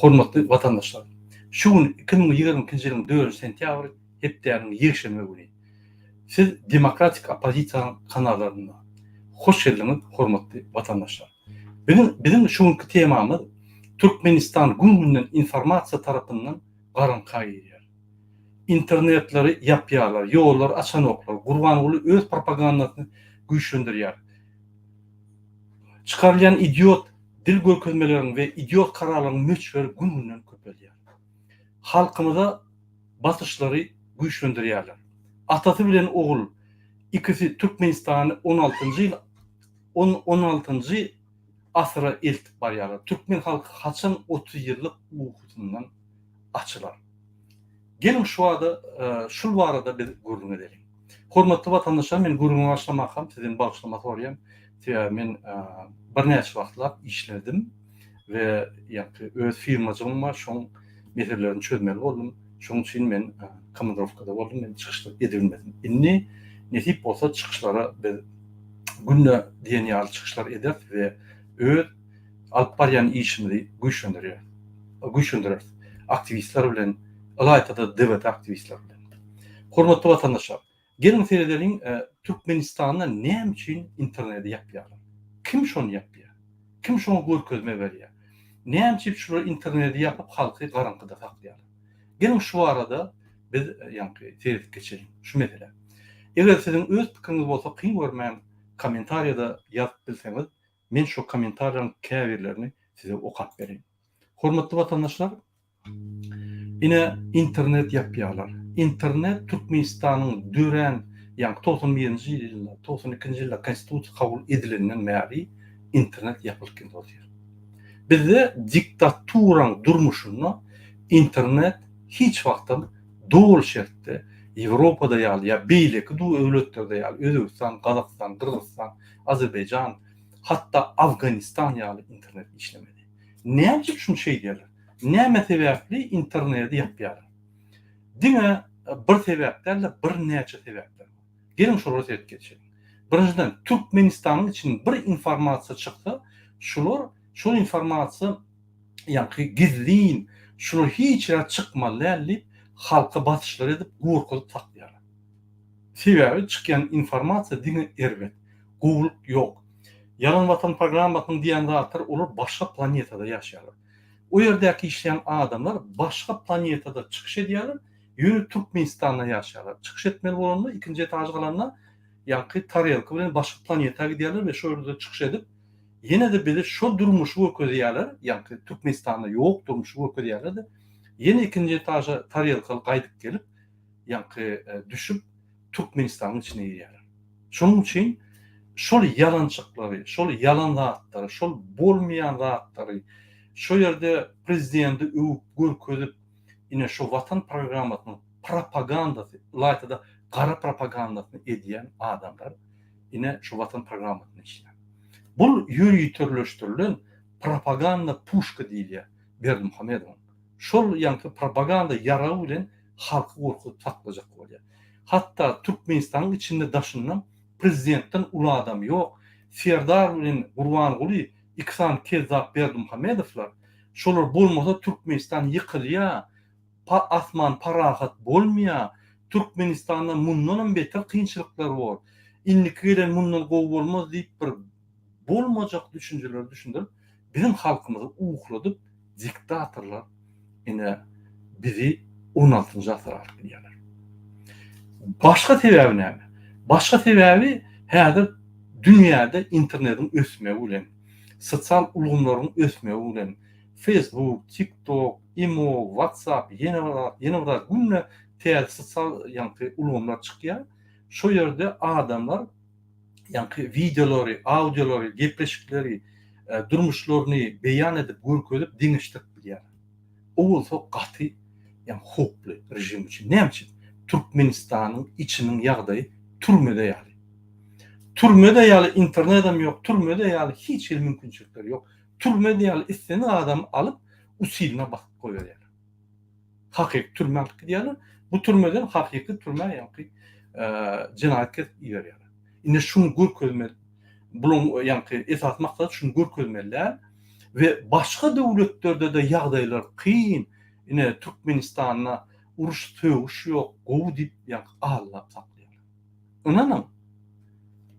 Hormatly watandaşlar! Şu gün 2022-nji ýylyň dördünji sentýabry, hepdäniň ýekşenbe güni. Siz Demokratik oppozisiýanyň kanallarynda. Hoş geldiňiz, hormatly watandaşlar! Biziň biziň şu günki temamyz Türkmenistan gün-günden informasiýa tarapyndan garaňka girýär. Internetleri ýapýarlar, ýollary açanoklar, Gurbanguly öz propagandasyny güýçlendirýär. Çykarylýan idiot dil görkezmeleriň we idiot kararlaryň möçberi gün-günden köpelýär. Halkymyza basyşlary güýçlendirýärler. Atasy bilen ogul ikisi Türkmenistany on altynjy ýyl on on altynjy asyra eltip barýarlar. Türkmen halky haçan 30 ýyllyk ukusyndan açylar? Geliň şu bada şul barada biz gürrüň edeliň. Hormatly watandaşlar men gürrüňe başlamakam sizden bagyşlama soraýan. Sebäbi men birnäçe wagtlap işledim we ýaňky öz firmajygym bar şoň meselelerini çözmeli boldum. Şoň üçin men komandrowkada boldum men çykyşlar edibilmedim. Indi nesip bolsa çykyşlara biz günde diýen ýaly çykyşlar ederis we öz alyp barýan işimizi güýçlendirýäris. Güýçlendireris. Aktiwistler bilen, ylaýta-da DWT aktiwistleri bilen. Hormatly watandaşlar, geliň seredeliň, Türkmenistanda näme üçin interneti ýapýarlar? Kim şony ýapýar? Kim şoňa görkezme berýär? Näme üçin şular interneti ýapyp halky garaňkyda saklaýarlar? Geliň şu barada biz ýaňky seredip geçeliň şu meselä. Eger siziň öz pikiriňiz bolsa kyn görmän kommentariýada ýazyp bilseňiz men şo kommentariýalaryň käbirlerini size okap bereýin. Hormatly watandaşlar ine internet ýapýarlar. Internet Türkmenistanyň dörän ýaňky 91-nji ýylda, 92-nji ýylda konstitusiýa kabul edilenden bäri internet ýapylyp gelip otyr. Bizde diktaturaň durmuşynda internet hiç wagtam doly şertde Ýewropada ýaly ýa beýleki döwletlerde ýaly Özbegistan, Gazagystan, Gyrgyzystan, Azerbaýjan, hatda Afganistan ýaly internet işlemedi. Näme üçin şuny şeýdýärler? Näme sebäpli interneti ýapýarlar? Diňe bir sebäp däl-de birnäçe sebäpler bar. Geliň şolara seredip geçeliň. Birinjiden, Türkmenistanyň içinde bir informasiýa çyksa, şular şol informasiýa ýaňky gizlin, şular hiç ýere çykmaly däl diýip, halka basyşlar edip, gorkuzyp saklaýarlar. Sebäbi çykýan informasiýa diňe erbet. Gowulyk ýok. Ýalan watan programmasynyň diýen zatlary olar başga planetada ýaşaýarlar. O ýerdäki işleýän adamlar başga planetada çykyş edýärler, ýöne Türkmenistanda ýaşaýarlar. Çykyş etmeli bolanda ikinji etaž galanda ýaňky tarelka bilen başga planeta gidýärler we şo ýerde çykyş edip ýene-de bize şo durmuşy görkezýärler, ýaňky Türkmenistanda ýok durmuşy görkezýärler-de ýene ikinji etaža tarelkaly gaýdyp gelip ýaňky düşüp Türkmenistanyň içine girýärler. Şonuň üçin şol ýalançyklary, şol ýalan zatlary, şol bolmaýan zatlary şo ýerde prezidenti öwüp görkezip, ine şo Watan programmasynyň propagandasy, ylaýta-da gara propagandasyny edýän adamlar ine şo Watan programmasynda işleýär. Bul ýöriteleşdirilen propaganda puşka diýilýär Berdimuhamedowyň. Şol ýaňky propaganda ýaragy bilen halky gorkuzyp saklajak bolýar. Hatda Türkmenistanyň içinde daşynda prezidentden uly adam ýok. Serdar bilen Gurbanguly iki sany kezzap Berdimuhamedowlar. Şolar bolmasa Türkmenistan ýykylýar. Pa asman parahat bolmaýar. Türkmenistanda mundanam beter kynçylyklar bor. Indiki gelen mundan gowy bolmaz diýip bir bolmajak düşünjeleri düşündirip biziň halkymyzy ukladyp diktatorlar ine bizi on altynjy asyra alyp gidýärler. Başga sebäbi näme? Başga sebäbi häzir dünýäde internetiň ösmegi bilen, sosial ulgamlaryň ösmegi bilen Facebook, TikTok, Imo, WhatsApp ýene bir zat, ýene bir zat günde täze sosial ýaňky ulgamlar çykýar. Şo ýerde adamlar ýaňky wideolary, audiolary, gepleşikleri, durmuşlaryny beýan edip, görkezip, deňeşdirip bilýärler. O bolsa gaty ýaňky howply režim üçin. Näme üçin? Türkmenistanyň içiniň ýagdaýy türmede ýaly. Türmede ýaly internetem ýok, türmede ýaly hiç hili mümkinçilikler ýok. Türmede ýaly islendik adamy alyp, usiline basyp goýberýärler. Hakyky türmä alyp gidýärler. Bu türmeden hakyky türmä ýaňky jenaýat kesip iberýärler. Indi şuny görkezmeli. Bularyň ýaňky esasy maksady şuny görkezmeli däl. we başga döwletlerde-de ýagdaýlar kyn, ine Türkmenistanda uruş sögüş ýok, gowy diýip ýaňky aldap saklaýarlar. Ynanyň,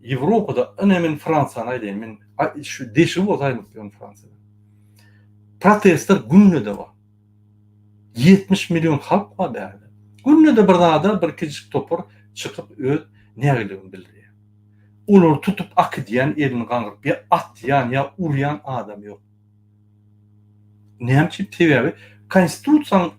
Ýewropada, ine men Fransiýany aýdaýyn, men şu deşigi bolsa aýdyp ýörün Fransiýada. Protestler günde-de bar. 70 million halk bar bärde. Günde-de bir zada bir kiçijik topar çykyp öz nägiligini bildirýär. Olary tutup akidýän, elini gaňryp ýa atýan, ýa urýan adam ýok. Näme üçin? Sebäbi konstitusiýanyň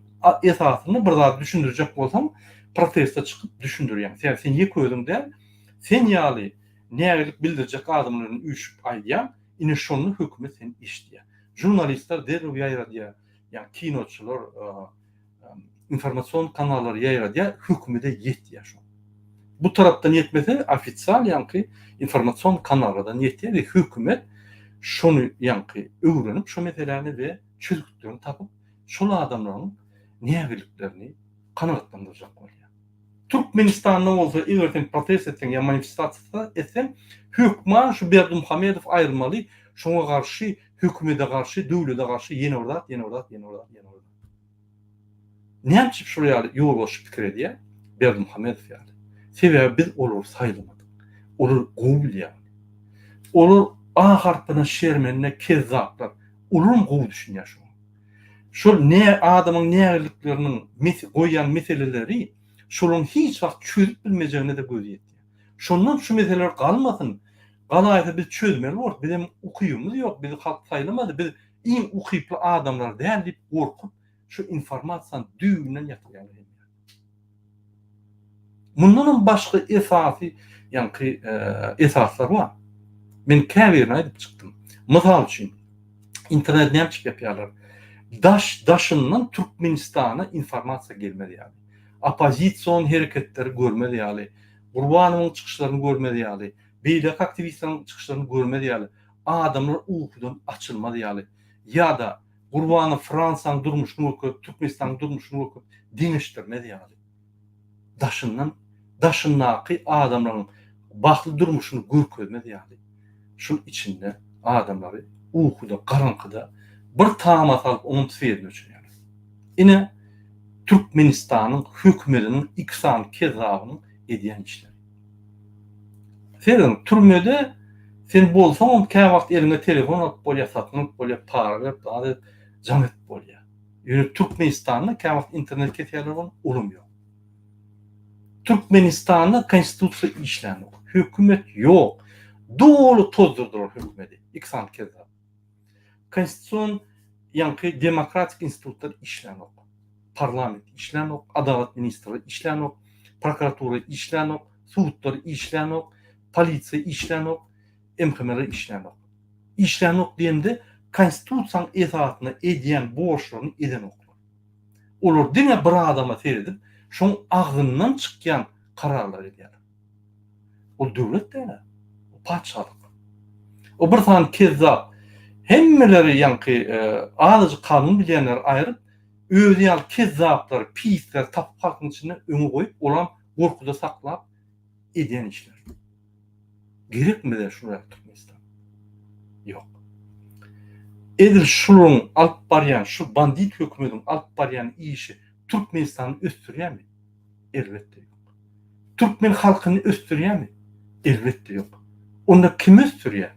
esasynda bir zady düşündirjek bolsaň, proteste çykyp düşündirýäň. Sebäbi sen ýeke özüň däl, sen ýaly nägilik bildirjek adamlar bilen üýşüp aýdýaň, ine şonda hökümet seni eşidýär. Žurnalistler derrew ýaýradýar, ýa kinoçylar, informasion kanallar ýaýradýar, hökümede ýetýär şo. Bu tarapdan ýetmese, ofisial ýaňky informasion kanallardan ýetýär we hökümet şony ýaňky öwrenip şo meseläni we çözgütlerini tapyp, şol adamlaryň nägiliklerini kanagatlandyrjak bolýar. Türkmenistanda bolsa eger sen protest etseň ýa manifestasiýa etseň, hökman şu Berdimuhamedow aýrylmaly, şoňa garşy, hökümede garşy, döwlede garşy ýene bir zat, ýene bir zat, ýene bir zat, ýene bir zat. Näme üçin şol ýaly ýolbaşçy pikir edýär? Berdimuhamedow ýaly. Sebäbi biz olary saýlamadyk. Olar gowy bilýär muny. Olar A harpyna şermende kezzaplar. Olaram gowy düşünýär şoňa. Şol nä adamyň nägilikleriniň goýýan meseleleri şolaryň hiç wagt çözüp bilmejegine-de gözi ýetýär. Şondan şu meseleler galmasyn, galaýsa biz çözmeli borus, bizem ukybymyz ýok, bizi halk saýlamady, biz iň ukyply adamlar däl diýip gorkup şu informasiýany düýbünden ýatyrýarlar hemme ýerde. Mundanam başga esasy ýaňky esaslar bar. Men käbirini aýdyp çykdym. Mysal üçin, internet näme üçin ýapýarlar? Daş daşyndan Türkmenistana informasiýa gelmez ýaly. Oppozision hereketleri görmez ýaly, Gurbanowyň çykyşlaryny görmez ýaly, beýleki aktiwistleriň çykyşlaryny görmez ýaly, adamlar ukudan açylmaz ýaly ýa-da Gurbanow Fransiýanyň durmuşyny görkezip, Türkmenistanyň durmuşyny görkezip deňeşdirmez ýaly. Daşyndan daşyndaky adamlaryň bagtly durmuşyny görkezmez ýaly. Şul içinde adamlary ukuda, garaňkyda bir tama salyp onuň swerini öçürýärler. Ine Türkmenistanyň hökümetiniň iki sany kezzabynyň edýän işleri. Serediň, türmede sen bolsaňam käwagt eliňe telefon alyp bolýar, satyn alyp bolýar, para berip, zat edip, jaň edip bolýar. Ýöne Türkmenistanda käwagt internet kesýärler ony, olam ýok. Türkmenistanda konstitusiýa işlänok. Hökümet ýok. Doly tozdurdylar hökümeti. Iki sany kezzap. Konstitusion ýaňky demokratik institutlar işlänok. Parlament işlänok, adalat ministrligi işlänok, prokuratura işlänok, sudlar işlänok, polisiýa işlänok, MHM-ler işlänok. Işlänok diýemde konstitusiýanyň esasynda edýän borçlaryny edenoklar. Olar diňe bir adama seredip, şoň agzyndan çykýan kararlary edýärler. Ol döwlet däl-ä. O patyşalyk. O bir sany kezzap hemmeleri ýaňky azajyk kanun bilýänleri aýryp, özi ýaly kezzaplary, pisleri tapyp halkyň içinde öňe goýup, olam gorkuda saklap edýän işleri. Gerekmi bize şular ýaly Türkmenistan? Ýok. Edil şularyň alyp barýan, şu bandit hökümediň alyp barýan işi Türkmenistany ösdürýärmi? Elbetde ýok. Türkmen halkyny ösdürýärmi? Elbetde ýok. Onda kim ösdürýär?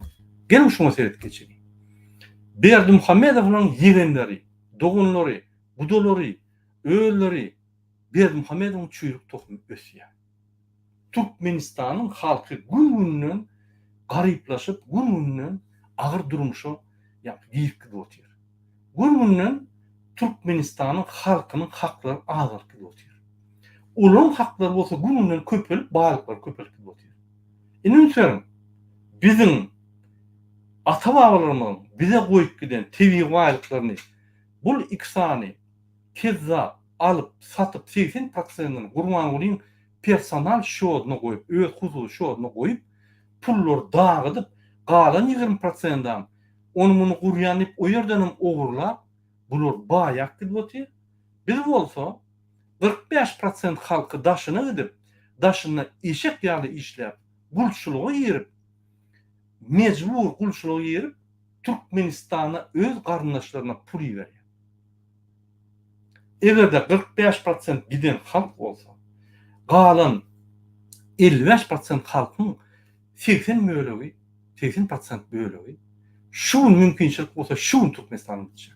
Geliň şuňa seret geçeliň. Berdimuhamedowlaryň ýegenleri, doganlary, gudalary, özleri Berdimuhamedowyň çüýrük tohumy ösýär. Türkmenistanyň halky gün-günden garyplaşyp, gün-günden agyr durmuşa girip gidip otyr. Gün-günden Türkmenistanyň halkynyň haklary azalyp gidip otyr. Olaryň haklary bolsa gün-günden köpelip, baýlyklary köpelip gidip otyr. Indi üns beriň, biziň ata-babalarymyzyň bize goýup giden tebigy baýlyklaryny bul iki sany kezzap alyp, satyp 80 prosentini Gurbangulyň personal şýodyna goýup, öz hususy şýodyna goýup, pullary dagydyp, galan 20 prosendam ony-muny gurýan diýip o ýerdenem ogurlap, bular baýap gidip otyr. Biz bolsa 45 prosent halky daşyna gidip, daşynda eşek ýaly işläp, gulçulyga girip, mejbur gulçulyga girip. Türkmenistana öz garyndaşlaryna pul iberýär. Eger-de 45 prosent giden halk bolsa, galan 55 prosent halkyň 80 bölegi, 80 prosent bölegi şu gün mümkinçilik bolsa şu gün Türkmenistana gitjek.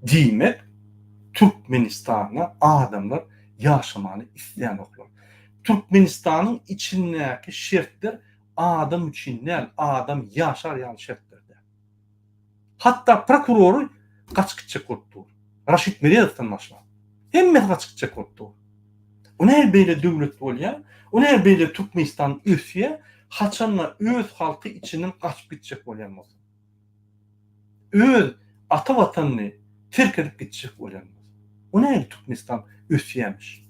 Diýmek, Türkmenistanda adamlar ýaşamany islänoklar. Türkmenistanyň içindäki şertler adam üçin däl, adam ýaşar ýaly şertler däl. Hatda prokurory gaçyp gitjek bolup dur. Raşid Meredowdan başlap. Hemmesi gaçyp gitjek bolup dur. O nähili beýle döwlet bolýar? O nähili beýle Türkmenistan ösýär? Haçanda öz halky içinden gaçyp gitjek bolýan bolsa. Öz ata watanyny terk edip gitjek bolýan bolsa. O nähili Türkmenistan ösýärmiş?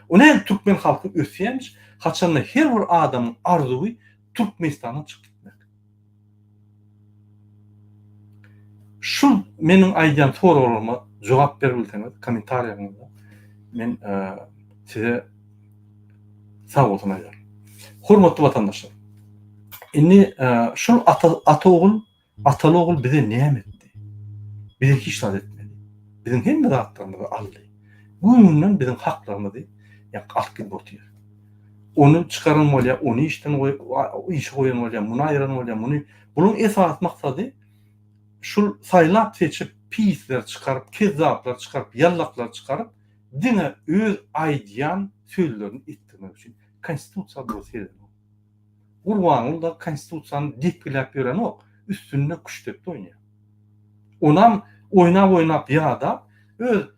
O nähili türkmen halky ösýärmiş? Haçanda her bir adamyň arzuwy Türkmenistandan çykyp gitmek. Şul meniň aýdýan soraglaryma jogap berip bilseňiz kommentariýaňyzda men size sag bolsun aýdaryn. Hormatly watandaşlar. Indi şul ata ata ogul ataly ogul bize näme etdi? Bize hiç zat etmedi. Biziň hemme zatlarymyzy aldy. Gün-günden biziň haklarymyzy ýa alyp gidip otyr. Ony çykaran bolýar, ony işden goý, işe goýan bolýar, muny aýyran bolýar, muny. Bularyň esasy maksady şul saýlap-seçip pisleri çykaryp, kezzaplary çykaryp, ýallaklary çykaryp, diňe öz aýdýan sözlerini etdirmek üçin. Konstitusiýa bular seredenok. Gurbanguly dagy konstitusiýany depgiläp ýörenok, üstünde küştdepdi oýnaýar. Onam oýnap-oýnap ýadap, öz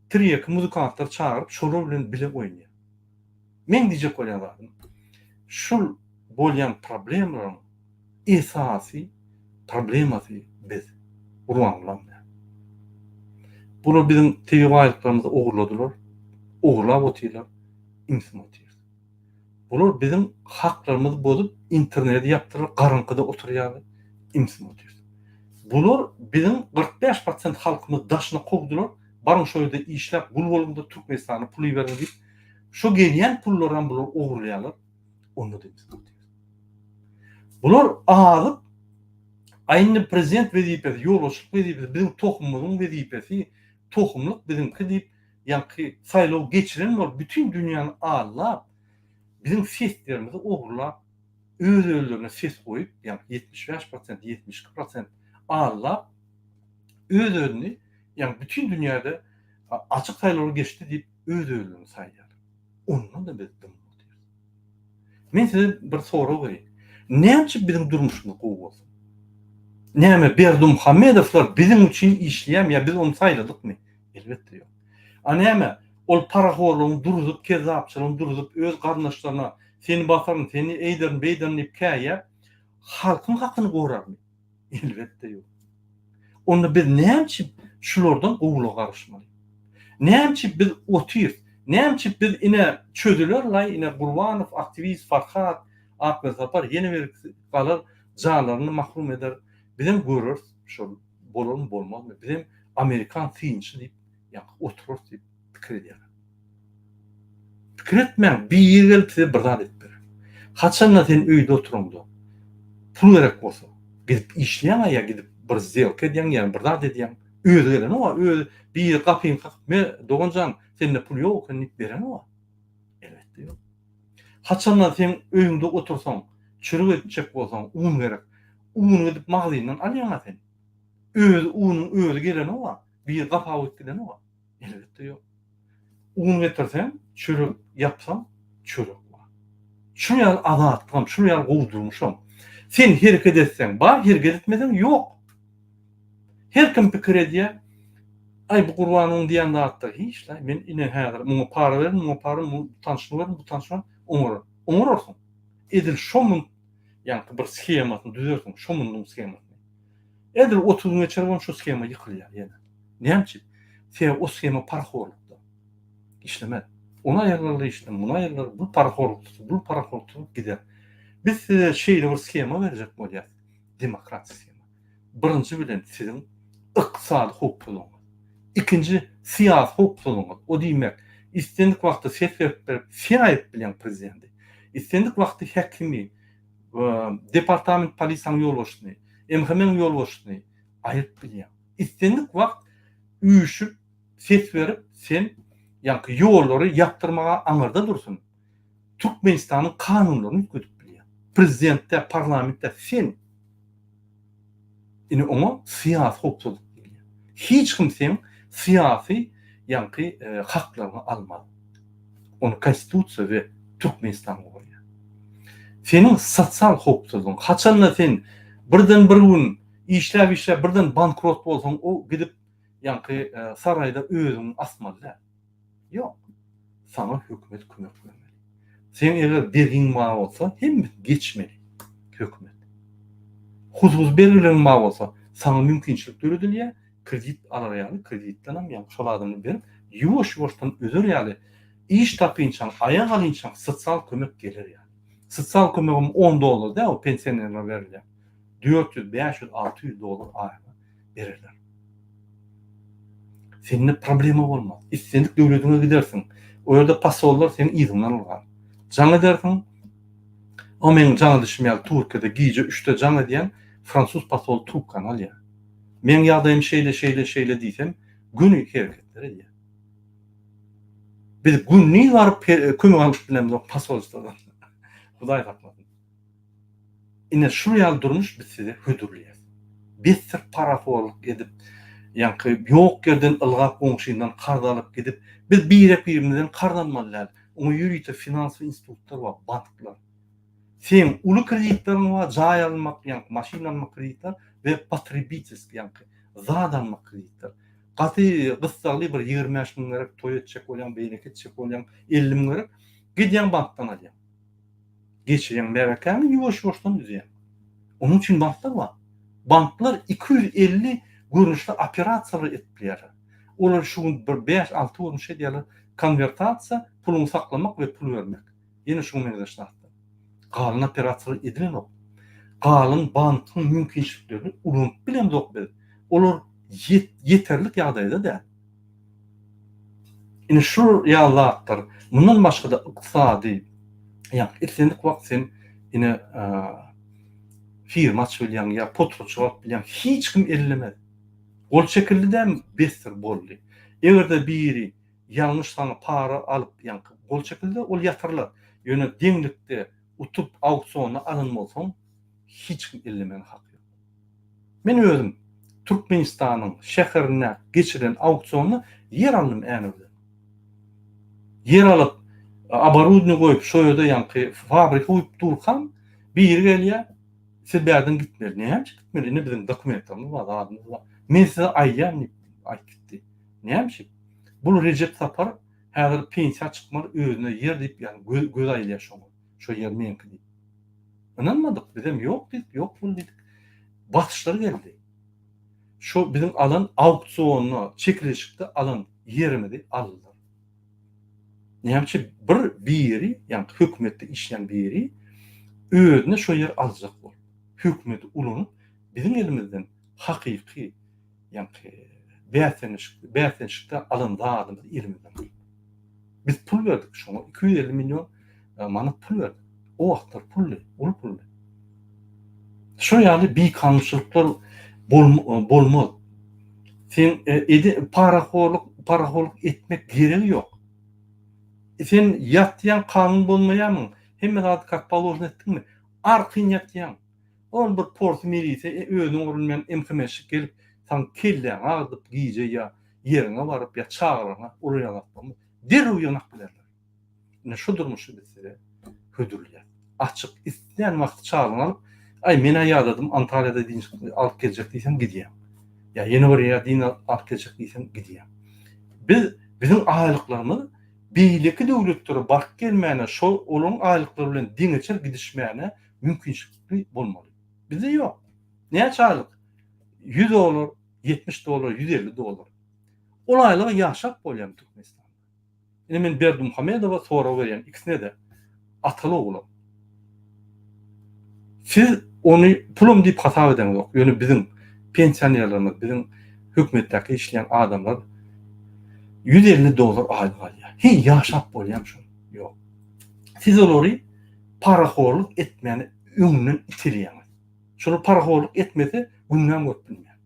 tirýeki muzykantlar çagyryp, şolar bilen bile oýnaýar. Meň diýjek bolýan zadym, şul bolýan problemalaryň esasy problemasy biz, Gurbangulam däl. Bular biziň tebigy baýlyklarymyzy ogurladylar, ogurlap otyrlar, ümsüm otyrys. Bular biziň haklarymyzy bozup, interneti ýapdylar, garaňkyda oturýarlar, ümsüm otyrys. Bular biziň 45 prosent halkymyzy daşyna kowdular, baryň şo ýerde işläp gul boluň-da Türkmenistana pul iberiň diýip, Şo gelýän pullaram bular ogurlaýarlar, onda-da biz otyrys. Bular azyp, a indi prezident wezipesi, ýolbaşçylyk wezipesi biziň tohumymyzyň wezipesi, tohumlyk biziňki diýip, ýaňky saýlaw geçiren bolup, bütin dünýäni aldap, biziň seslerimizi ogurlap, öz-özlerine ses goýup, ýaňky 75 prosent, 72 prosent aldap, öz-özüni, ýagny bütin dünýäde açyk saýlawlar geçdi diýip, öz-özlerini saýýarlar. Onda-da biz dymyp otyrys. Men size bir sorag bereýin. Näme üçin biziň durmuşymyz gowy bolsun? Näme Berdimuhamedowlar biziň üçin işleýärmi ýa biz ony saýladykmy? Elbetde ýok. A näme ol parahorlugyny duruzyp, kezzapçylygyny duruzyp, öz garyndaşlaryna seni basaryn, seni eýderin, beýderin diýip käýýär, halkyň hakyny gorarmy? Elbetde ýok. Onda biz näme üçin şulardan gowulyga garaşmaly? Näme üçin biz otyrys? Näme üçin biz ine çözüler-laý ine Gurbanow, aktiwist Farhat, Akmedsapar ýene birisi galar janlaryny mahrum eder. Bizem göreris şol bolarmy bolmazmy? Bizem amerikan synçy diýip ýa oturarys diýip pikir edýärler. Pikir etmäň, biri gelip size bir zat edip berer. Haçanda sen öýde oturaňda, pul gerek bolsa, gidip işleýäň-ä ýa gidip bir sdelka edýäň ýa bir zat edýäň, özi gelenok-a, özi biri gapyňy kakyp, me, dogan jan, sende pul ýok eken diýip berenok-a. Elbetde ýok. Haçanda sen öýüňde otursaň, çörek etjek bolsaň, un gerek. Uny gidip magazyndan alýaň-a sen. Özi unuň özi gelenok-a, biri gapa goýup gidenok-a. Elbetde ýok. Un getirseň, çörek ýapsaň, çörek bar. Şul ýaly azatlygam, şul ýaly gowy durmuşam. Sen hereket etseň bar, hereket etmeseň ýok. Her kim pikir edýär, Aý bu Gurbanowyň diýen zatlary hiç-laý, men ine häzir muňa para berin, muňa para, bu tanşyny berin, bu tanşyny berin, oňarar. Oňararsyň. Edil şo munt, ýaňky bir shemasyny düzersiň, şo munduň shemasyny. Edil 30 gün geçer bolsa şo shema ýykylýar ýene. Näme üçin? Sebäbi o shema parahorlukda. Işlemez. Ony aýyrarlar işden, muny aýyrarlar, bu parahorluk tutup, bu parahorluk tutup gider. Biz size şeýle bir shema berjek bolýas, demokratik shema. Birinji bilen siziň ykdysady howpsuzlygyňyz. Ikinji syýasy howpsuzlygyňyz. O diýmek, islendik wagtda ses berip berip, sen aýryp bilýäň prezidenti. Islendik wagtda häkimi, departament polisiýanyň ýolbaşçysyny. MHM-iň ýolbaşçysyny aýryp bilýäň. Islendik wagt üýşüp, ses berip, sen ýaňky ýollary ýapdyrmaga aňyrda dursun, Türkmenistanyň kanunlaryny üýtgedip bilýäň. Prezident däl, parlament däl, sen. Ine oňa syýasy howpsuzlyk diýilýär. Hiç kim seň syýasy ýaňky haklaryňy almaz. Ony konstitusiýa we Türkmenistan goraýar. Seniň sosial howpsuzlygyň, haçanda sen birden bir gün işläp-işläp birden bankrot bolsaň, o gidip ýaňky saraýda özüňi asmaly däl. Ýok. Saňa hökümet kömek bermeli. Seň eger bergiň bar bolsa, hemmesini geçmeli hökümet. Hususy bergileriň bar bolsa, saňa mümkinçilik döredilýär, kredit alar ýaly, kreditdenem ýa şol adamdan berip, ýuwaş-ýuwaşdan öder ýaly, iş tapynçaň, aýak alynçaň sosial kömek geler ýaly. Sosial kömegem on dollar däl, o pensionerlere berilýär. 400, 500, 600 dollar aýyna bererler. Sende problema bolmaz. Islendik döwletiňe gidersiň. O ýerde posollar seniň yzyňdan ylgar. Jaň edersiň. O meň jaň edişim ýaly Türkiýede gije üçde jaň edýän fransuz posoly trubkany alýar. Meň ýagdaýym şeýle şeýle şeýle diýsem göni hereketler edýär. Biz gündiz baryp kömek alyp bilemzok posolstwadan. Hudaý saklasyn. Ine şul ýaly durmuş biz size hödürleýäs. Besdir parahorlyk edip, ýaňky ýok ýerden ylgap goňşyňdan karz alyp gidip, biz birek birimizden karz almaly däl. Oňa ýörite finansowy institutlar bar, banklar. Seň uly kreditleriň bar, jaý almak, ýaňky maşyn almak kreditler we potrebitelskiý ýaňky zat almak kreditler. Gaty gyssagly bir 25 müň gerek, toý etjek bolýaň, beýleki etjek bolýaň, 50 müň gerek, gidýäň bankdan alýaň. Geçirýäň märekäňi ýuwaş-ýuwaşdan düzýäň. Onuň üçin banklar bar. Banklar 250 görnüşli operasiýalar edip bilýärler. Olar şu gün bir bäş-alty görnüş edýärler, konwertasiýa, puluňy saklamak we pul bermek. Ýene şuňa meňzeş zatlar. Galan operasiýalar edilenok. Galan bankyň mümkinçiliklerini ulanyp bilemzok biz. Olar ýeterlik ýagdaýda däl. Ine şu ýaly zatlar. Mundan başga-da ykdysady, ýagny islendik wagt sen ine firma açyp bilýäň ýa potratçy alyp bilýäň, hiç kim ellemez. Gol çekildi dämi, besdir boldy. Eger-de biri ýalňyş saňa para alyp, ýaňky gol çekildi, ol ýatyrylar. Ýöne deňlikde utup auksionda alan bolsaň, hiç kim ellemäne haky ýok. Men özüm Türkmenistanyň şäherinde geçirilen auksionda ýer aldym Änewden. Ýer alyp, oborudniý goýup, şo ýerde ýaňky fabrika guýup durkam, biri gelýär, siz bärden gitmeli. Näme üçin gitmeli? Ine biziň dokumentlerimiz bar, zadymyz bar. Men size aýdýan diýip aýdyp gitdi. Näme üçin? Bul Rejep Sapar häzir pensiýa çykmaly özüne ýer diýip ýagny göz göz aýylýar şoňa. Şo ýer meňki diýip. Ynanmadyk bizem ýok diýdik, ýok bul diýdik. Basyşlar geldi. Şo biziň alan auksionda, çekilişikde alan ýerimizi aldylar. Näme üçin bir biri, ýagny hökümetde işleýän biri özüne şo ýeri aljak bolup, hökümeti ulanyp biziň elimizden hakyky Ýaňky bäsleşik, bäsleşikde alan zadymyzy elimizden aldy. Biz pul berdik şoňa 250 million e, manat pul berdik. O wagtlar puldy, uly puldy. Şo ýaly bikanunçylyklar e, bolmaz. Sen e, edi parahorluk, parahorluk etmek geregi ýok. Sen ýatýaň kanun bolmaýarmyň? Hemme zady kak položno etdiňmi? Arkaýyn ýatýaň. Ol bir porsy milise özüniň ornuny bilen MHM-şik gelip saň kelläňi agyrdyp gije ýa ýeriňe baryp ýa çagalaryňa uly ýazak bolmaz. Derrew ýygnap bilerler. Ine şu durmuşy biz size hödürleýäs. Açyk islän wagty çagalaňy alyp, aý men-ä ýadadym Antalýada dynç alyp geljek diýseň gidýäň. Ýa ýene bir ýere dynç alyp geljek diýseň gidýäň. Biz biziň aýlyklarymyz beýleki döwletlere baryp gelmäne şol olaryň aýlyklary bilen deňeçer gidişmäne mümkinçilikli bolmaly. Bizde ýok. Näçe aýlyk? 100 dollar, 70 dollar, 150 dollar. Ol aýlyga ýaşap bolýarmy Türkmenistanda? Ine men Berdimuhamedowa sorag berýän ikisine-de. Ataly ogula. Siz ony pulam diýip hasap edeňizok. Ýöne biziň pensionerlerimiz, biziň hökümetdäki işleýän adamlar 150 dollar aýlyk alýar. Heý ýaşap bolýarmy şol? Ýok. Siz olary parahorluk etmäni öňünden itelýäňiz. Şolar parahorluk etmese gününem görüp bilmeýär.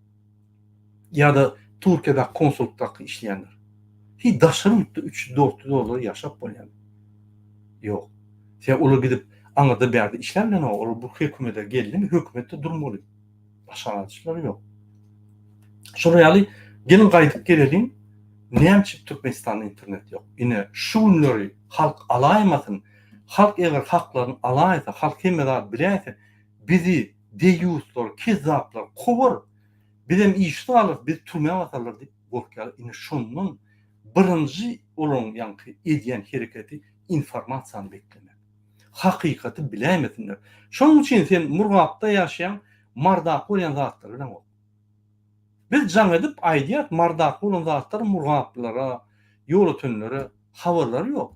Ýa-da Türkiýedäki konsullykdaky işleýänler. Hiý daşary ýurtda 300-400 dollara ýaşap bolýarmy? Ýok. Sebäbi olar gidip aňyrda bärde işläp bilenok. Olar bu hökümete geldimi hökümetde durmaly. Başga alaçlary ýok. Şolar ýaly geliň gaýdyp geleliň. Näme üçin Türkmenistanda internet ýok? Ine şu günleri halk alaýmasyn. Halk eger haklaryny alaýsa, halk hemme zady biläýse, bizi deýýuslar, kezzaplar kowar. Bizem işsiz galarys, bizi türmä basarlar diýip gorkýarlar. Ine şondan birinji olaryň ýaňky edýän hereketi informasiýany beklemek. Hakykaty biläýmesinler. Şonuň üçin sen Murgapda ýaşaýaň, Mardaky bolýan zatlary bileňok. Biz jaň edip aýdýas, Mardaky bolan zatlar murgaplylara, ýolötenlere habarlary ýok.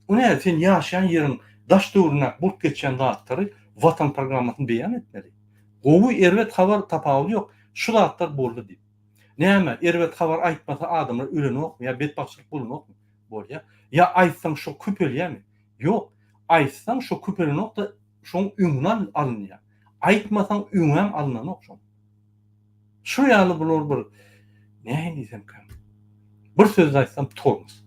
O näme sen ýaşaýan ýeriň daş töweregindäki bolup geçýän zatlary Watan programmasyny beýan etmeli. Gowy erbet habar tapawudy ýok. Şu zatlar boldy diýip. Näme erbet habar aýtmasa adamlar ölenokmy ýa betbagtçylyk bolanokmy? Bolýa. Ýa aýtsaň şo köpelýämi? Ýok. Aýtsaň şo köpelenokda şoň öňüni alynýar. Aýtmasaň öňem alynanok şoň. Şu ýaly bular bir nähili diýsemkäm. Bir sözde aýtsam tormuz.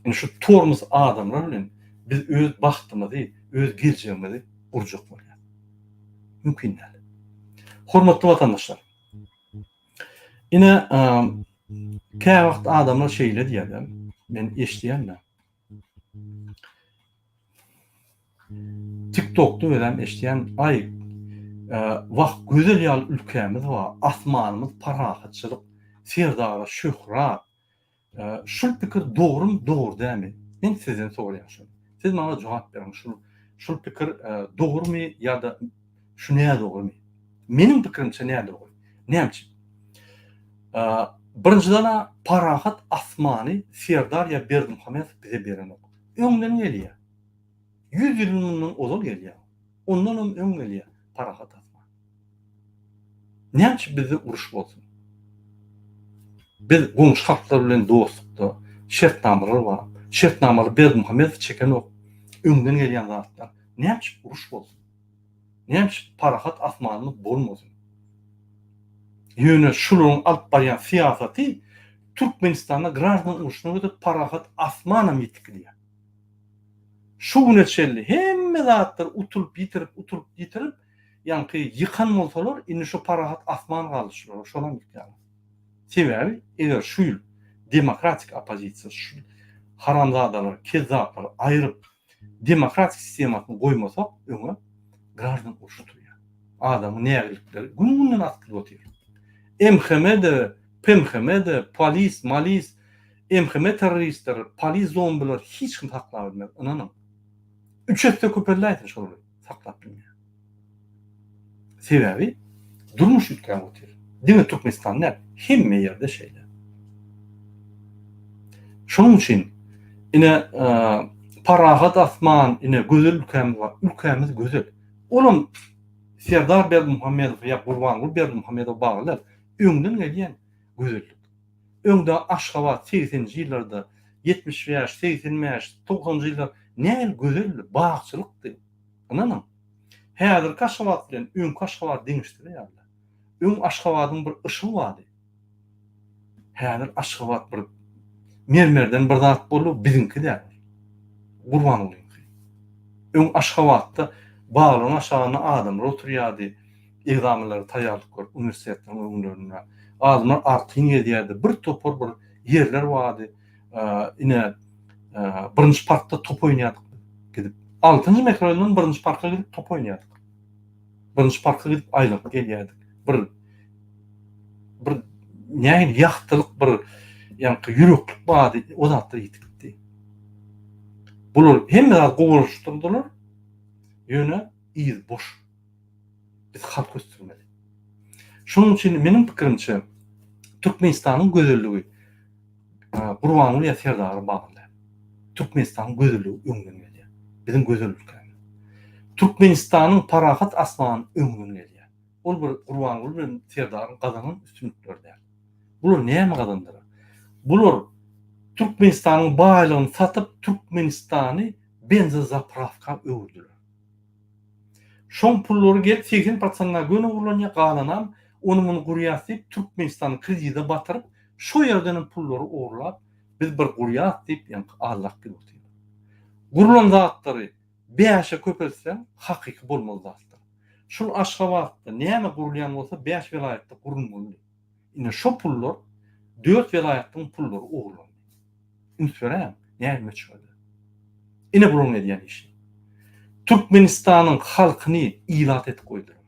Indi şu tormuz adamlar bilen biz öz bagtymyzy, öz geljegimizi gurjak bolýarys. Mümkin däl. Hormatly watandaşlar. Ine, käwagt adamlar şeýle diýýärler, men eşidýän-de. TikTokda özem eşidýän, aý, wah, gözel ýaly ülkämiz bar, asmanymyz parahatçylyk, Serdara şöhrat. Şul pikir dogrumy, dogry dälmi? Men sizden soraýan şuny. Siz maňa jogap beriň, şul şul pikir dogrumy ýa-da şu nädogrymy? Meniň pikirimçe nädogry. Näme üçin? Birinjiden-ä parahat asmany Serdar ýa Berdimuhamedow bize berenok. Öňden gelýär. 100 ýyl mundan ozal gelýär. Ondanam öň gelýär parahat asman. Näme üçin bizde uruş bolsun? Biz goňşy halklar bilen dostlukda, şertnamalar bar. Şertnamalary Berdimuhamedow çekenok. Öňden gelýän zatlar. Näme üçin uruş bolsun? Näme üçin parahat asmanymyz bolmasyn? Ýöne şularyň alyp barýan syýasaty Türkmenistanda graždan urşuna göterip parahat asmanam ýitip gidýär. Şu güne çenli hemme zatlary utulyp ýitirip utulyp ýitirip ýaňky ýykan bolsalar indi şu parahat asman galdy şulara şonam ýykýarlar. Sebäbi eger şu ýyl demokratik oppozisiýa şu haramzadalary kezzaplary aýryp demokratik sistemasyny goýmasak öňe graždan urşy turýar. Adamyň nägilikleri gün-günden artyp gidip otyr. MHM-de, PMHM-de, polis, malis, MHM terroristleri, polis zombiler hiç kim saklap bilmez, ynanyň. Üç esse köpelläýsin şolary saklap bilmeýär. Sebäbi durmuş üýtgäp otyr. Diňe Türkmenistan däl, hemme ýerde şeýle. Şonuň üçin ine parahat asman, ine gözel ülkämiz bar. Ülkämiz gözel. Olam Serdar Berdimuhamedow ýa Gurbanguly Berdimuhamedowa bagly däl. Öňden gelýän gözellik. Öňde Aşgabat segseninji ýyllarda, 75, 85, togsanynjy ýyllar nähili gözeldi, bagçylykdy. Ynanyň. Häzirki Aşgabat bilen öňki Aşgabady deňeşdirýärler. Öň Aşgabadyň bir yşygy bardy. Häzir Aşgabat bir mermerden bir zat boldy, biziňki däl. Gurbangulyňky. Öň Aşgabatda baglaryň aşagynda adamlar oturýardy, ekzamenlere taýýarlyk görüp uniwersitetleriň öňlerinde. Adamlar arkaýyn gezýärdi. Bir topar bir ýerler bardy. Ine, birinji parkda top oýnaýardyk gidip. Altynjy mikroraýondan birinji parka gidip top oýnaýardyk. Birinji parka gidip aýlanyp gelýärdik. Bir bir nähili ýagtylyk bir ýaňky ýüreklik bardy, o zatlar ýitip gitdi. Bular hemme zat gowulaşdyrdylar. Ýöne yz boş. Biz halk ösdürmeli. Şonuň üçin meniň pikirimçe Türkmenistanyň gözelligi Gurbanguly ýa Serdara bagly. Türkmenistanyň gözelligi öňden gelýär. Biziň gözel ülkämiz. Türkmenistanyň parahat asmany öňden gelýär. Ol bir Gurbanguly bilen Serdaryň gazanan üstünlikleri däl. Bular näme gazandylar? Bular Türkmenistanyň baýlygyny satyp Türkmenistany benzozapravka öwürdiler. Şoň pullary gelip 80 prosentine göni ogurlanýar, galanam ony-muny gurýas diýip Türkmenistany kredide batyryp, şo ýerdenem pullary ogurlap, biz bir gurýas diýip ýaňky allak gidip otyrlar. Gurlan zatlary bäşe köpeltseň hakyky bolmaz zatlar. Şul Aşgabatda näme gurulýan bolsa bäş welaýatda gurulmalydy. Ine şo pullar dört welaýatdyň pullary ogurlandy. Üns beräýiň, näme möçberde. Ine bularyň edýän işi. Türkmenistanyň halkyny ilat edip goýdular.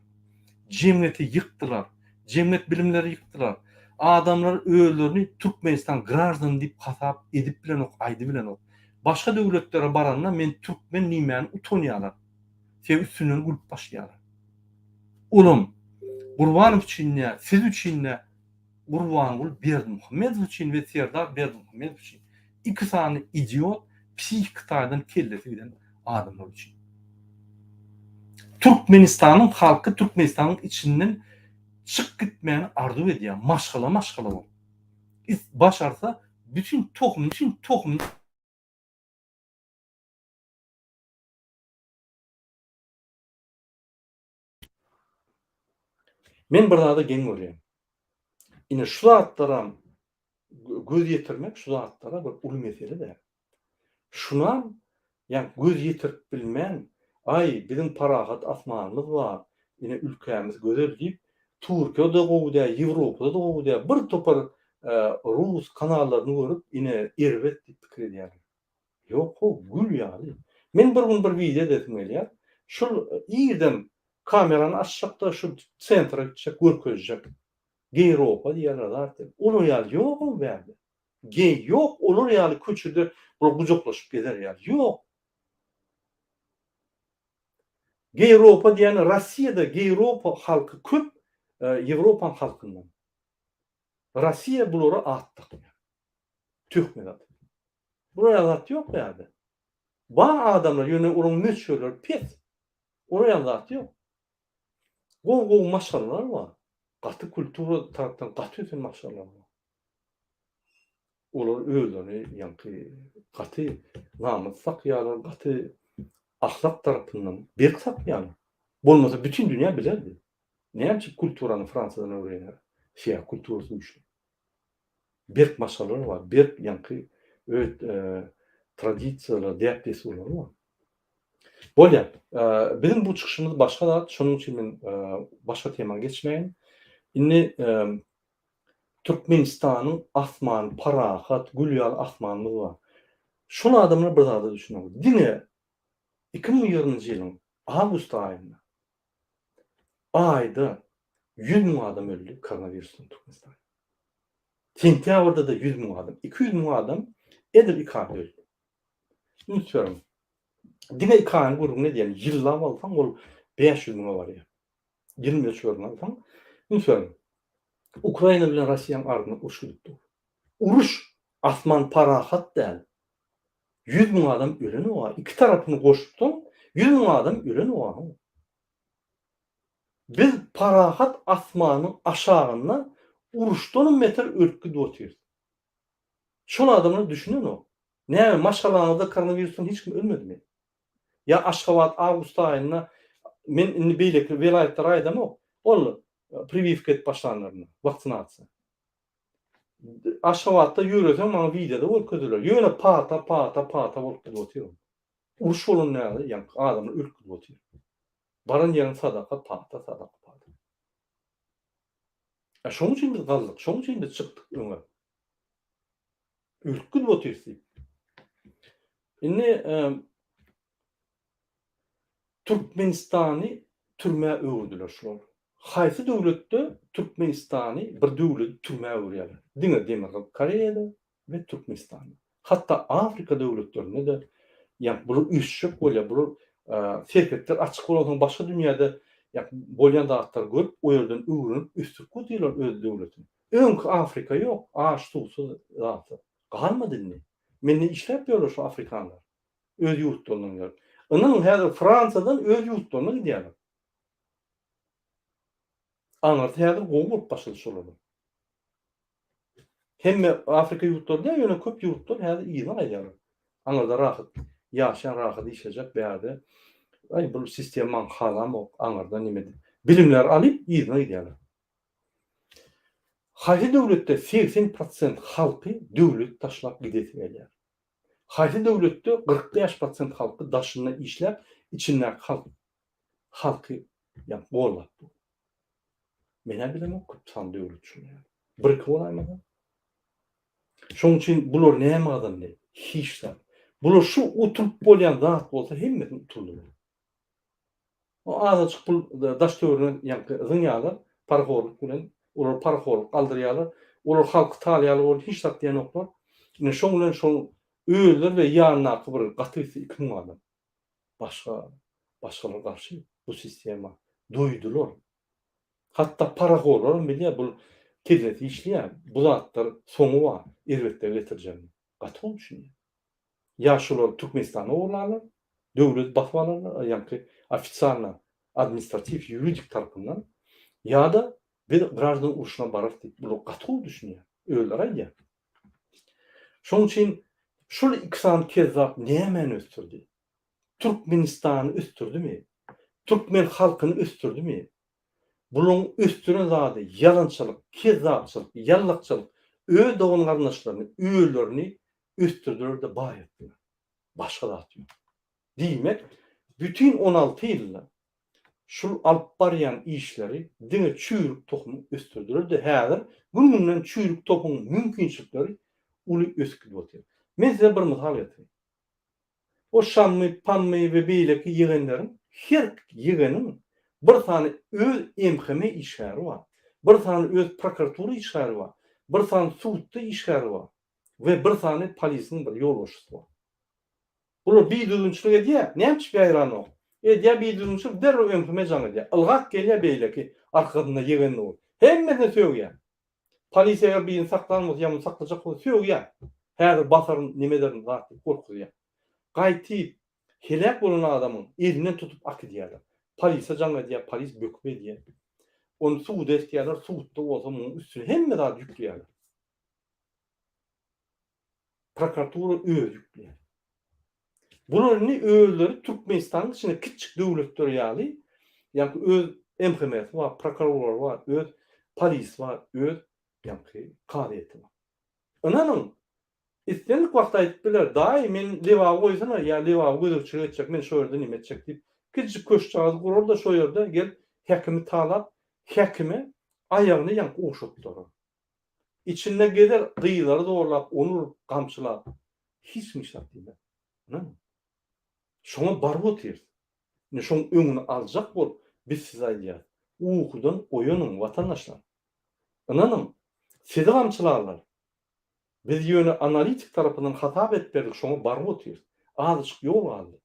Jemgyýeti ýykdylar. Jemgyýet bilimleri ýykdylar. Adamlar özlerini Türkmenistan graždany diýip hasap edip bilenok, aýdybilenok. Başga döwletlere baranda men türkmen diýmäni utanýarlar. Sebäbi üstünden gülüp başlaýarlar. Olam Gurbanow üçin däl, siz üçin däl, Gurbanguly Berdimuhamedow üçin we Serdar Berdimuhamedow üçin. Iki sany idiot, psihiki taýdan kellesi giden adamlar üçin. Türkmenistanyň halky Türkmenistanyň içinden çyk gitmäni arzuw edýär, maşgala-maşgala bolup. Başarsa bütin tohum, bütin tohum. Men bir zada geň görýän. Ine şu zatlaram göz ýetirmek şu zatlara bir uly mesele däl. Şunam ýa göz ýetirip bilmän, aý biziň parahat asmanymyz bar, ine ülkämiz gözel diýip, Türkiýede gowy däl, Ýewropada-da gowy däl, bir topar rus kanallaryny görüp, ine erbet diýip pikir edýärler. Ýok-how, gül ýaly. Men bir gün bir wideo edesim gelýär. Şul irden kamerany açjak-da şu sentra gitjek, görkezjek. Geýropa diýýärler zat diýip. Olar ýaly ýog-ow bärde. Geý ýok, olar ýaly köçede bular gujaklaşyp gezer ýaly ýok. Geýropa diýýäni Rossiýada geýropa halky köp Ýewropaň halkyndan. Rossiýa bulara at dakýar. Töhmet atyp. Bular ýaly zat ýok bu ýerde. Bar adamlar ýöne olaryň möçberleri pes. Olar ýaly zat ýok. Gowy gowy maşgalalar bar. Gaty kultura tarapdan gaty ösen maşgalalar bar. Olar özlerini ýaňky gaty namys saklaýarlar, gaty ahlak tarapyndan berk saklaýarlar. Bolmasa bütin dünýä bilerdi. Näme üçin kulturany Fransiýadan öwrenýär? Sebäbi kulturasy güýçli. Berk maşgalalar bar, berk ýaňky öz tradisiýalary, däp-dessurlary bar. Bolýar. Biziň bu çykyşymyz başga zat, şonuň üçin men başga tema geçmäýin. Indi Türkmenistanyň asmany parahat, gül ýaly asmanymyz bar. Şol adamlar bir zada düşünenok. Diňe 2020-nji ýylyň awgust aýynda aýda 100 müň adam öldi koronawirusdan Türkmenistanda. Sentýabrda-da 100 müň adam, 200 müň adam edil iki aýda öldi. Üns beriň. Diňe iki aýyň gürrüňini edýän, ýyllap alsaň ol 500 müňe barýar. Ýyl möçberini alsaň, üns beriň. Ukraina bilen Russiýanyň arasynda uruş gidip dur. Uruş asman parahat däl. 100 müň adam ölen oga. Iki tarapyny goşupsaň, 100 müň adam ölen oga. Biz parahat asmanyň aşagynda uruşdanam beter ölüp gidip otyrys. Şol adamlar düşünenok. Näme maşgalaňyzda koronawirusdan hiç kim ölmedimi? Ýa Aşgabat awgust aýynda men indi beýleki welaýatlary aýdamok. Ol priwiwka edip başlanlarynda, waksinasiýa. Aşgabatda ýöreseň maňa wideoda görkezdiler. Ýöne pata, pata, pata bolup gidip otyr. Uruş bolan ýaly ýaňky adamlar ölüp gidip otyr. Baran ýeriň sadaka, pata, sadaka, pata. E şoň üçin biz galdyk, şoň üçin biz çykdyk öňe. Ölüp gidip otyrys diýip. Indi Türkmenistany türmä öwürdiler şular. Haýsy döwletde Türkmenistany bir döwleti türmä öwürýärler? Diňe Demirgazyk Koreýada we Türkmenistanda. Hatda Afrika döwletlerinde-de ýa bular üýşjek bolýar, bular serhetler açyk bolansoň başga dünýäde ýa bolýan zatlary görüp, o ýerden öwrenip ösdürip otyrlar öz döwletini. Öňki Afrika ýok, aç, suwsuz zatsyz. Galmady indi. Mende işläp ýörler şu afrikanlar. Öz ýurtlaryndan gelip. Ynanyň häzir Fransiýadan öz ýurtlaryna gidýärler. Aňyrsy häzir gowy bolup başlady şolaryň. Hemme Afrika ýurtlary däl, ýöne köp ýurtlar häzir yzyna gaýdýarlar. Aňyrda rahat ýaşaýan, rahat işlejek bärde. Aý bu sistemany halamok, aňyrda neme diýip. Bilimleri alyp yzyna gidýärler. Haýsy döwletde 80 prosent halky döwleti taşlap gidesi gelýär? Haýsy döwletde 45 prosent halky daşynda işläp, içindäki halk halky ýa gollap dur? Men-ä bilemok köp sanly döwlet şuny ýaly. Bir-iki bolaýmasa. Şonuň üçin bular näme gazandy? Hiç zat. Bular şu utulyp bolýan zat bolsa hemmesini utuldylar. O azajyk pul daş töweregine ýaňky zyňýarlar, parahorluk bilen, olar parahorluk aldyrýarlar. Olar halky talýarlar bolup hiç zat diýenoklar. Ine şoň bilen şol özleri we ýanyndaky bir gaty gitse 2000 adam. Başga başgalar garşy bu sistema doýdular. Hatda parahorlaram bilýär bul kellesi işleýär, bu zatlar soňy bar, erbetlige getirjegini. Gaty gowy düşünýär. Ýa şular Türkmenistany ogurlarlar, döwleti basyp alarlar, ýaňky ofitsialno administratiw ýuridik tarapyndan, ýa-da biz graždan urşuna bararys diýip, bular gaty gowy düşünýär. Özleri aýdýar. Şonuň üçin şul iki sany kezzap nämäni ösdürdi? Türkmenistany ösdürdimi? Türkmen halkyny ösdürdimi? Bularyň ösdüren zady ýalançylyk, kezzapçylyk, ýallakçylyk, öz dogan-garyndaşlaryny, özlerini ösdürdiler-de baý etdiler. Başga zat ýok. Diýmek, bütin 16 ýylda şul alyp barýan işleri diňe çüýrük tohumy ösdürdiler-de häzir gün-günden çüýrük tohumyň mümkinçilikleri uly ösüp gidip otyr. Men size bir mysal getireýin. O Şammy, Pammy we beýleki ýegenleriň her ýegeniň bir sany öz MHM işgäri bar, bir sany öz prokuratura işgäri bar, bir sany sudda işgäri bar we bir sany polisiň bir ýolbaşçysy bar. Bular bidüzgünçilik edýär, näme üçin ýaýranok? Edýär bidüzgünçilik derrew MHM jaň edýär. Ylgap gelýär beýleki arkasynda ýegen dur. Hemmesine sögýär. Polisiýa eger birini saklan bolsa ýa muny saklajak bolsa sögýär. Häzir basaryn, neme ederin zat diýip gorkuzýar. Gaýtyp, heläk bolan adamyň elinden tutup akidýärler. Polise jaň edýär, polis böküp edýär. Ony suda eltýärler, sudda bolsa munuň üstüne hemme zady ýükleýärler. Prokuratura özi ýükleýär. Bular indi özleri Türkmenistanyň içinde kiçjik döwletler ýaly, ýaňky öz MHM-si bar, prokurorlary bar, öz polisi bar, öz ýaňky kazyýeti bar. Ynanyň, islendik wagt aýdyp biler, daýy men Lebaby goýsana ýa Lebaby gözegçilik etjek, men şo ýerde neme etjek diýip, kiçijik köşkjagazy gurar-da şo ýerde gelip häkimi talap, häkime aýagyny ýaňky ogşatdyrar. Içinde gezer gyzlary zorlap, ony urup, gamçylap. Hiç kim hiç zat diýmez. Ynanyň. Şoňa baryp otyrys. Indi şoň öňüni aljak bolup biz size aýdýarys. Ukudan oýanyň, watandaşlar. Ynanyň, sizi gamçylarlar. Biz ýöne analitik tarapyndan hasap edip berdik, şoňa baryp otyrys. Azajyk ýol galdy.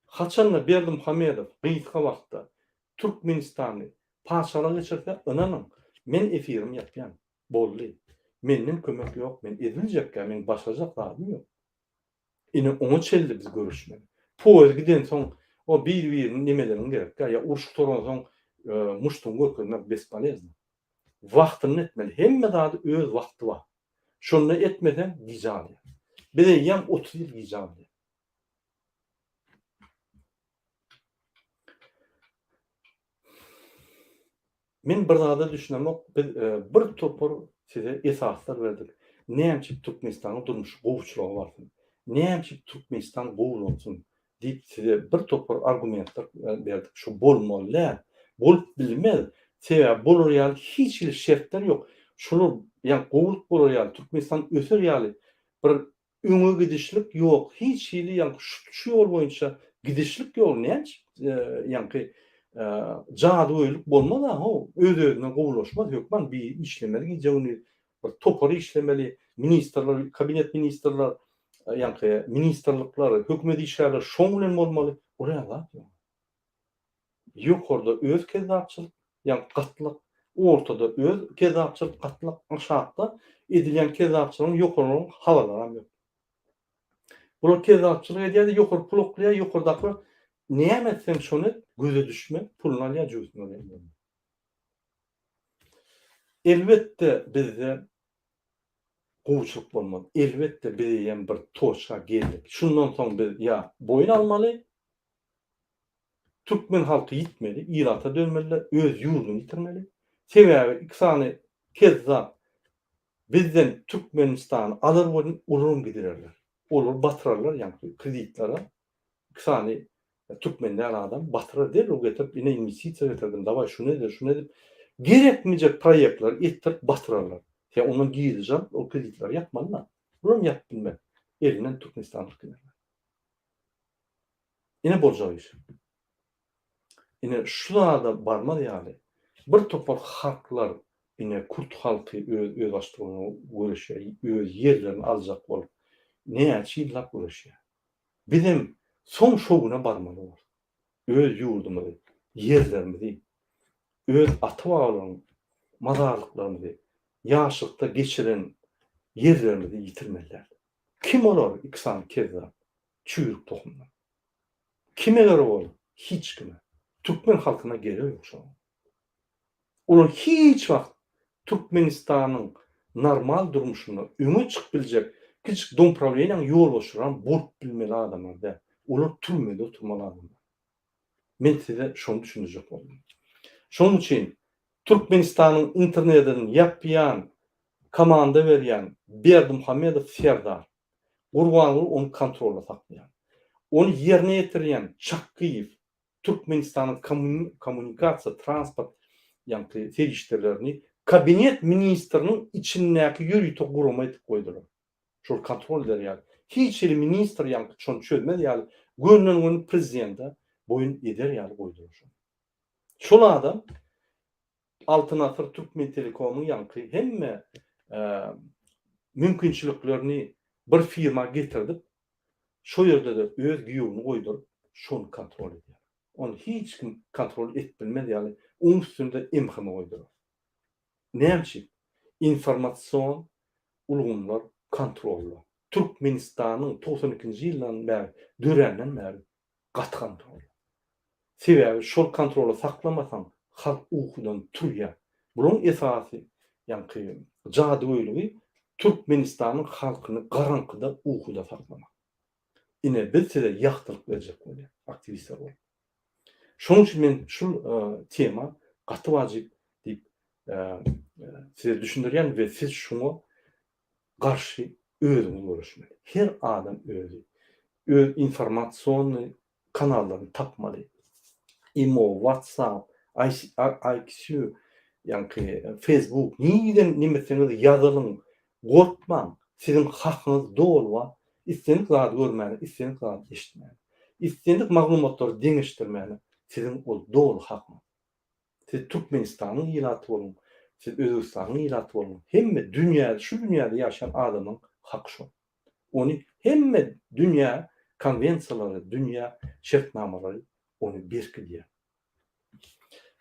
Haçanda Berdimuhamedow gysga wagtda Türkmenistany patyşalyga geçirse, ynanyň, men efirimi ýapýan. Boldy. Menden kömek ýok, men eziljekkä, meň başarjak zadym ýok. Ine, oňa çenli biz göreşmeli. Poýez gidensoň, o bir-birini nemeleriň gerekkä, ýa uruş gutaransoň muşdugyňy görkezmek bespolezno. Wagtynda etmeli. Hemme zady öz wagty bar. Şonda etmeseň, gijä galýar. Biz eýýäm 30 ýyl gijä galýar. Men bir zada düşünemok, biz bir topar size esaslar berdik. Näme üçin Türkmenistanyň durmuşy gowuçylyga barsyn? Näme üçin Türkmenistan gowulansyn diýip size bir topar argumentler berdik. Şu bolmaly däl. Bolup bilmez. Sebäbi bolar ýaly hiç hili şertler ýok. Şular ýa gowulyk bolar ýaly, Türkmenistan öser ýaly bir Öňe gidişlik ýok hiç hili ýaňky şu şu ýol boýunça gidişlik ýok näç ýaňky jadygöýlük bolmaz a how öz özünden gowulaşmaz hökman bir işlemeli gije gündiz bir topar işlemeli ministrler kabinet ministrler ýaňky ministrlikler hökümet işgärleri şoň bilen bolmaly ol ýaly zat ýok. Ýokarda öz kezzapçylyk, ýagny gatlak, ortada öz kezzapçylyk gatlak, aşakda edilýän kezzapçylygyň ýokarlaryň habarlaram ýok. Bular kezzapçylyk edýär-de ýokary pul oklaýar, ýokardakylar näme etseň şony et, göze düşme, puluny alýar, jübüsini alýar. Elbetde bizde gowuçylyk bolmaz. Elbetde biz eýýäm bir toçka geldik. Şundan soň biz ýa boýun almaly. Türkmen halky ýitmeli, ilata dönmeliler, öz ýurduny ýitirmeli. Sebäbi iki sany kezzap bizden Türkmenistany alar welin olaram gidirerler. Olary batyrarlar ýaňky kreditlere. Iki sany türkmen däl adam batyrar derrew getirip ine inwestisiýa getirdim dawaý şuny edeli şuny edip gerekmejek proýektleri etdirip batyrarlar. Sen ondan girdeji alyp ol kreditleri ýapmaly-da. Bulam ýapyp bilmez. Elinden Türkmenistany alyp giderler. Ine boljak iş. Ine şu zada barmaz ýaly bir topar halklar ine kürt halky öz özbaşdaklygyna göreşýär, öz ýerlerini aljak bolup näçe ýyllap göreşýär. Bizem soň şo güne barmaly bolarys. Öz ýurdumyzy, ýerlerimizi, öz ata-babalaryň mazarlyklarymyzy, ýaşlykda geçiren ýerlerimizi ýitirmeli däl. Kim olar iki sany kezzap, çüýrük tohumlar? Kime gerek olar? Hiç kime. Türkmen halkyna geregi ýok şolaryň. Olar hiç wagt Türkmenistanyň normal durmuşynda öňe çykyp biljek kiçijik domprawleniýanyň ýolbaşçylaram bolup bilmeli adamlar däl. Olar türmede oturmaly adamlar. Men size şony düşündirjek boldum. Şonuň üçin Türkmenistanyň internedini ýapýan, komanda berýän Berdimuhamedow serdar. Gurbanguly ony kontrolda saklaýan. Ony ýerine ýetirýän Çakgyýew Türkmenistanyň kommunikasiýa, transport ýaňky serişdelerini kabinet ministriniň içindäki ýörite gurama edip goýdular. Şol kontrol eder ýaly. Hiç hili ministr ýaňky şony çözmez ýaly gönden-göni prezidente boýun eder ýaly goýdular şony. Şol adam Altyn asyr Türkmentelekomyň ýaňky hemme mümkinçiliklerini bir firma getirdip, şo ýerde-de öz giýewini goýduryp, şony kontrol edýär. Ony hiç kim kontrol edip bilmez ýaly, oň üstünde MHM goýdurar. Näme üçin? Informasion ulgamlar kontrolda. Türkmenistanyň 92-nji ýyldan bäri döränden bäri gaty kontrolda. Sebäbi şol kontroly saklamasaň halk ukudan turýar. Bulaň esasy ýaňky jadygöýligi Türkmenistanyň halkyny garaňkyda ukuda saklamak. Ine biz size ýagtylyk berjek bolýas aktiwistler bolup. Şonuň üçin men şul tema gaty wajyp diýip size düşündirýän we siz şuňa garşy özüňiz göreşmeli. Her adam özi öz informasionnyý kanallaryny tapmaly. Imo, WhatsApp, ICQ, ýaňky Facebook nireden neme etseňiz ýazylyň, gorkmaň, siziň hakyňyz doly bar, islendik zady görmäne, islendik zady eşitmäne, islendik maglumatlary deňeşdirmäne siziň ol doly hakyňyz. Siz Türkmenistanyň ilaty boluň, siz Özbegistanyň ilaty boluň, hemme dünýäde, şu dünýäde ýaşaýan adamyň haky şol. Ony hemme dünýä konwensiýalary, dünýä şertnamalary ony berkidýär.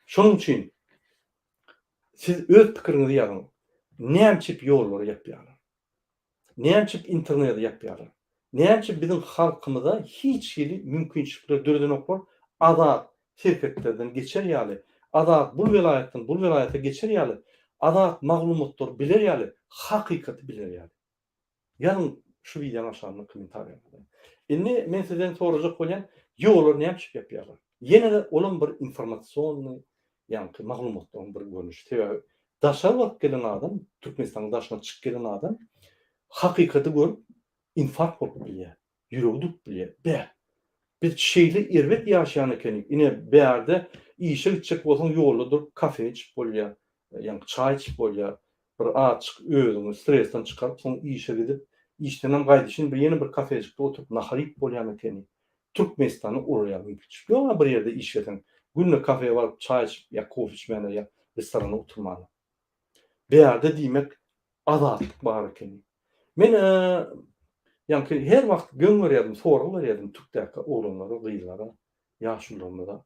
Şonuň üçin siz öz pikiriňizi ýazyň. Näme üçin ýollary ýapýarlar? Näme üçin interneti ýapýarlar? Näme üçin biziň halkymyza hiç hili mümkinçilikler döredenoklar azat serhetlerden geçer ýaly, azat bul welaýatdan bul welaýata geçer ýaly, azat maglumatlary biler ýaly, hakykaty biler ýaly? Ýazyň şu wideonyň aşagynda kommentariýalarda. Indi men sizden sorajak bolýan, ýollary näme üçin ýapýarlar? Ýene-de olam bir informasionnyý, ýaňky maglumatlaryň bir görnüşi. Sebäbi daşary baryp gelen adam, Türkmenistanyň daşyna çykyp gelen adam hakykaty görüp infarkt bolup bilýär. Ýüregi durup bilýär. Bäh! Biz şeýle erbet ýaşaýan ekenik. Ine, bärde işe gitjek bolsaň ýolda durup kafe içip bolýar, ýaňky çaý içip bolýar. Bir azjyk özüňi stresden çykaryp, soň işe gidip, işdenem gaýdyşyn bir ýene bir kafejikde oturyp nahar iýip bolýan ekeni. Türkmenistanda olar ýaly mümkinçilik ýok-a bir ýerde işleseň, günde kafeýe baryp çaý içip ýa kofe içmäne ýa restoranda oturmana. Bärde diýmek azatlyk bar ekeni. Men ýaňky her wagt geň görýärdim, sorag berýärdim türkdäki oglanlara, gyzlara, ýaşulularymyza.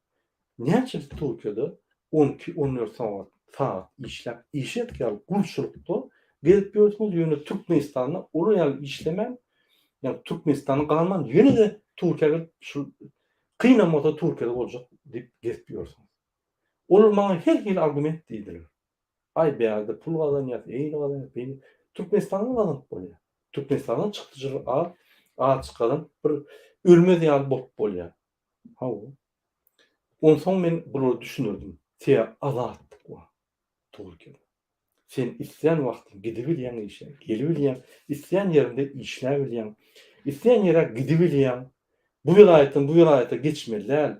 Näçe biz Türkiýede on iki, on dört sagat sagat işläp, işek ýaly gulçulykda gezip ýörsüňiz, ýöne Türkmenistanda olar ýaly işlemän, ýagny Türkmenistanda galman, ýene-de Türkiýä gelip şu kynam bolsa Türkiýede boljak diýip gezip ýörsüňiz. Olar maňa her hili argument diýdiler. Aý bärde pul gazanýas, eýle gazanýas, beýle. Türkmenistanda gazanyp bolýar. Türkmenistanda çykdajylar az, azjyk gazanyp bir ölmez ýaly bolup bolýar. Hawa. Onsoň men bulara düşündirdim. Sebäbi azatlyk bar Türkiýede. Sen islän wagtyň gidibilýäň işe, gelibilýäň, islän ýeriňde işläbilýäň, islän ýere gidibilýäň. Bu welaýatdan bu welaýata geçmeli däl,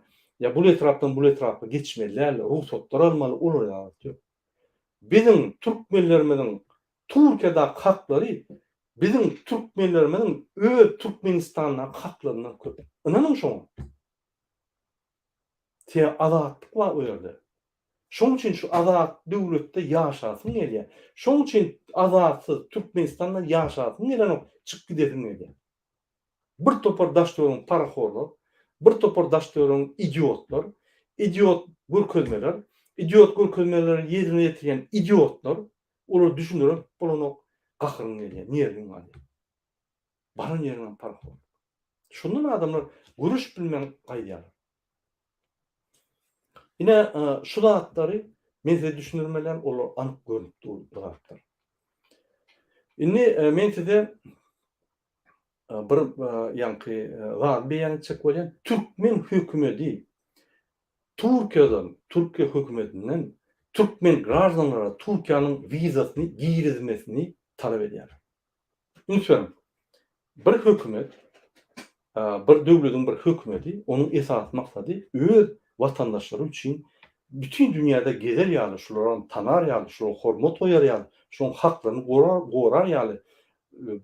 ýa bul etrapdan bul etrapa geçmeli däl, rugsatlar almaly, olar ýaly zat ýok. Biziň türkmenlerimiziň Türkiýedäki haklary biziň türkmenlerimiziň öz Türkmenistandaky haklaryndan köp. Ynanyň şoňa. Sebäbi azatlyk bar o ýerde. Şoň üçin şu azat döwletde ýaşasyň gelýär. Şoň üçin azatsyz Türkmenistanda ýaşasyň gelenok, çykyp gidesiň gelýär. Bir topar daş-töweregiň parahorlar, bir topar daş-töweregiň idiotlar, idiot görkezmeler, idiot görkezmeleri ýerine ýetirýän idiotlar, olara düşündirip bolanok, gaharyň gelýär, nerwiň galýar. Baran ýeriňem parahorlyk. Şondan adamlar göreşip bilmän gaýdýarlar. Ine, şu zatlary men size düşündirmelän, olar anyk görnüp dur bu zatlar. Indi men size bir ýaňky zady beýan etjek bolýan. Türkmen hökümeti Türkiýeden, Türkiýe hökümetinden türkmen graždanlara Türkiýäniň wizasyny girizmesini talap edýär. Üns beriň. Bir hökümet, bir döwlediň bir hökümeti, onuň esasy maksady öz watandaşlary üçin bütin dünýäde gezer ýaly, şularam tanar ýaly, şulara hormat goýar ýaly, şolaryň haklaryny gorar ýaly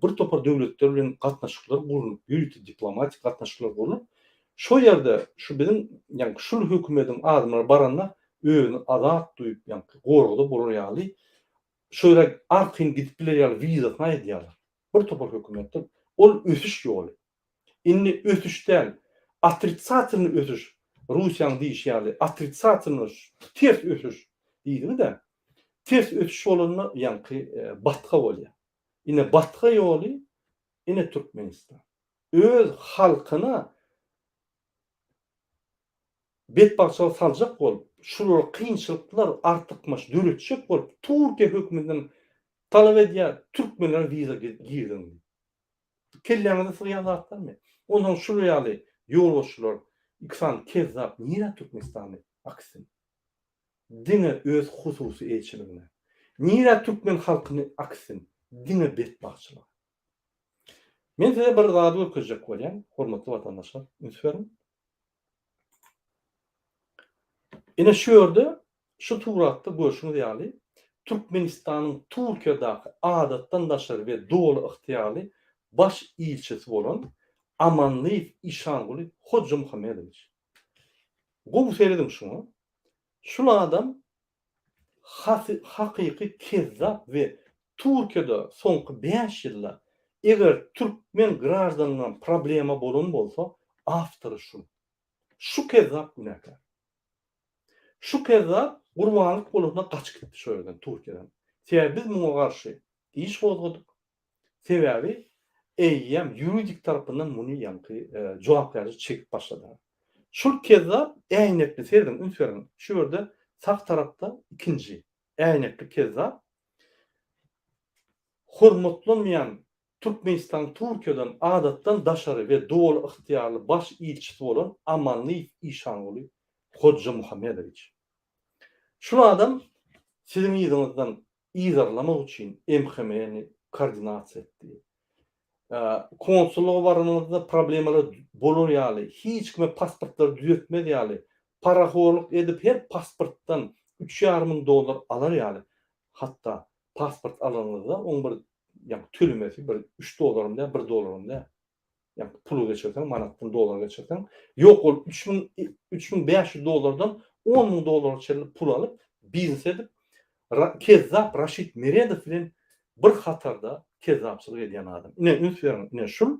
bir topar döwletler bilen gatnaşyklar gurlup, ýörite diplomatik gatnaşyklar gurlup, şo ýerde şu biziň, ýagny şul hökümediň adamlary baranda özüni azat duýup, ýagny goragda bolar ýaly Şo ýere arkaýyn gidip biler ýaly wizasyny aýdýarlar. Bir topar hökümetler. Ol ösüş ýoly. Indi ösüş däl, otritsatelnyý ösüş, Russiýanyň diýişi ýaly, otritsatelnyý ters ösüş diýdigi-de, ters ösüş bolanda ýaňky batga bolýar. Ine batga ýoly, ine Türkmenistan. Öz halkyna Betbagtçylyga saljak bolup, şulara kynçylyklar artykmaç döretjek bolup Türkiýe hökümetinden talap edýär, türkmenlere wiza giriziň diýip. Kelläňize sygýan zatlarmy? Onsoň şular ýaly ýolbaşçylar, iki sany kezzap nirä Türkmenistany akitsin? Diňe öz hususy eýeçiligine. Nirä türkmen halkyny akitsin? Diňe betbagtçylyga. Men size bir zady görkezjek bolýan, hormatly watandaşlar, üns beriň. Ine şu ýerde, şu suratda görşüňiz ýaly, Türkmenistanyň Türkiýedäki adatdan daşary we doly ygtyýarly baş ilçisi bolan Amanlyýew Işanguly Hojamuhammedowiç. Gowy serediň şuňa. Şul adam hakyky kezzap we Türkiýede soňky bäş ýylda eger türkmen graždanyndan problema bolan bolsa awtory şul. Şu kezzap günäkär. Şu kezzap gurbanlyk bolanda gaçyp gitdi şo ýerden Türkiýeden. Sebäbi biz muňa garşy iş gozgadyk. Sebäbi eýýäm ýuridik tarapyndan muny ýaňky jogapkärçilik çekip başladylar. Şul kezzap äýnekli serediň üns beriň şu ýerde sag tarapda ikinji äýnekli kezzap hormatlanmaýan Türkmenistan Türkiýeden adatdan daşary we doly ygtyýarly baş ilçisi bolan Amanlyýew Işanguly Hojamuhammedowiç. Şul adam siziň yzyňyzdan yzarlamak üçin MHM-ni koordinasiýa etdi. Konsullyga baranyňyzda problemalar bolar ýaly, hiç kime pasportlary düzetmez ýaly, parahorlyk edip her pasportdan üç ýarym müň dollar alar ýaly, hatda pasport alanyňyzda oň bir ýa tölemesi bir üç dollaram däl, bir dollaram däl. Ýa pula geçirseň, manatdan dollara geçirseň, ýok ol 3000 3500 dollardan 10000 dollara çenli pul alyp, biznes edip, kezzap Raşid Meredow bilen bir hatarda kezzapçylyk edýän adam. Ine üns beriň, ine şul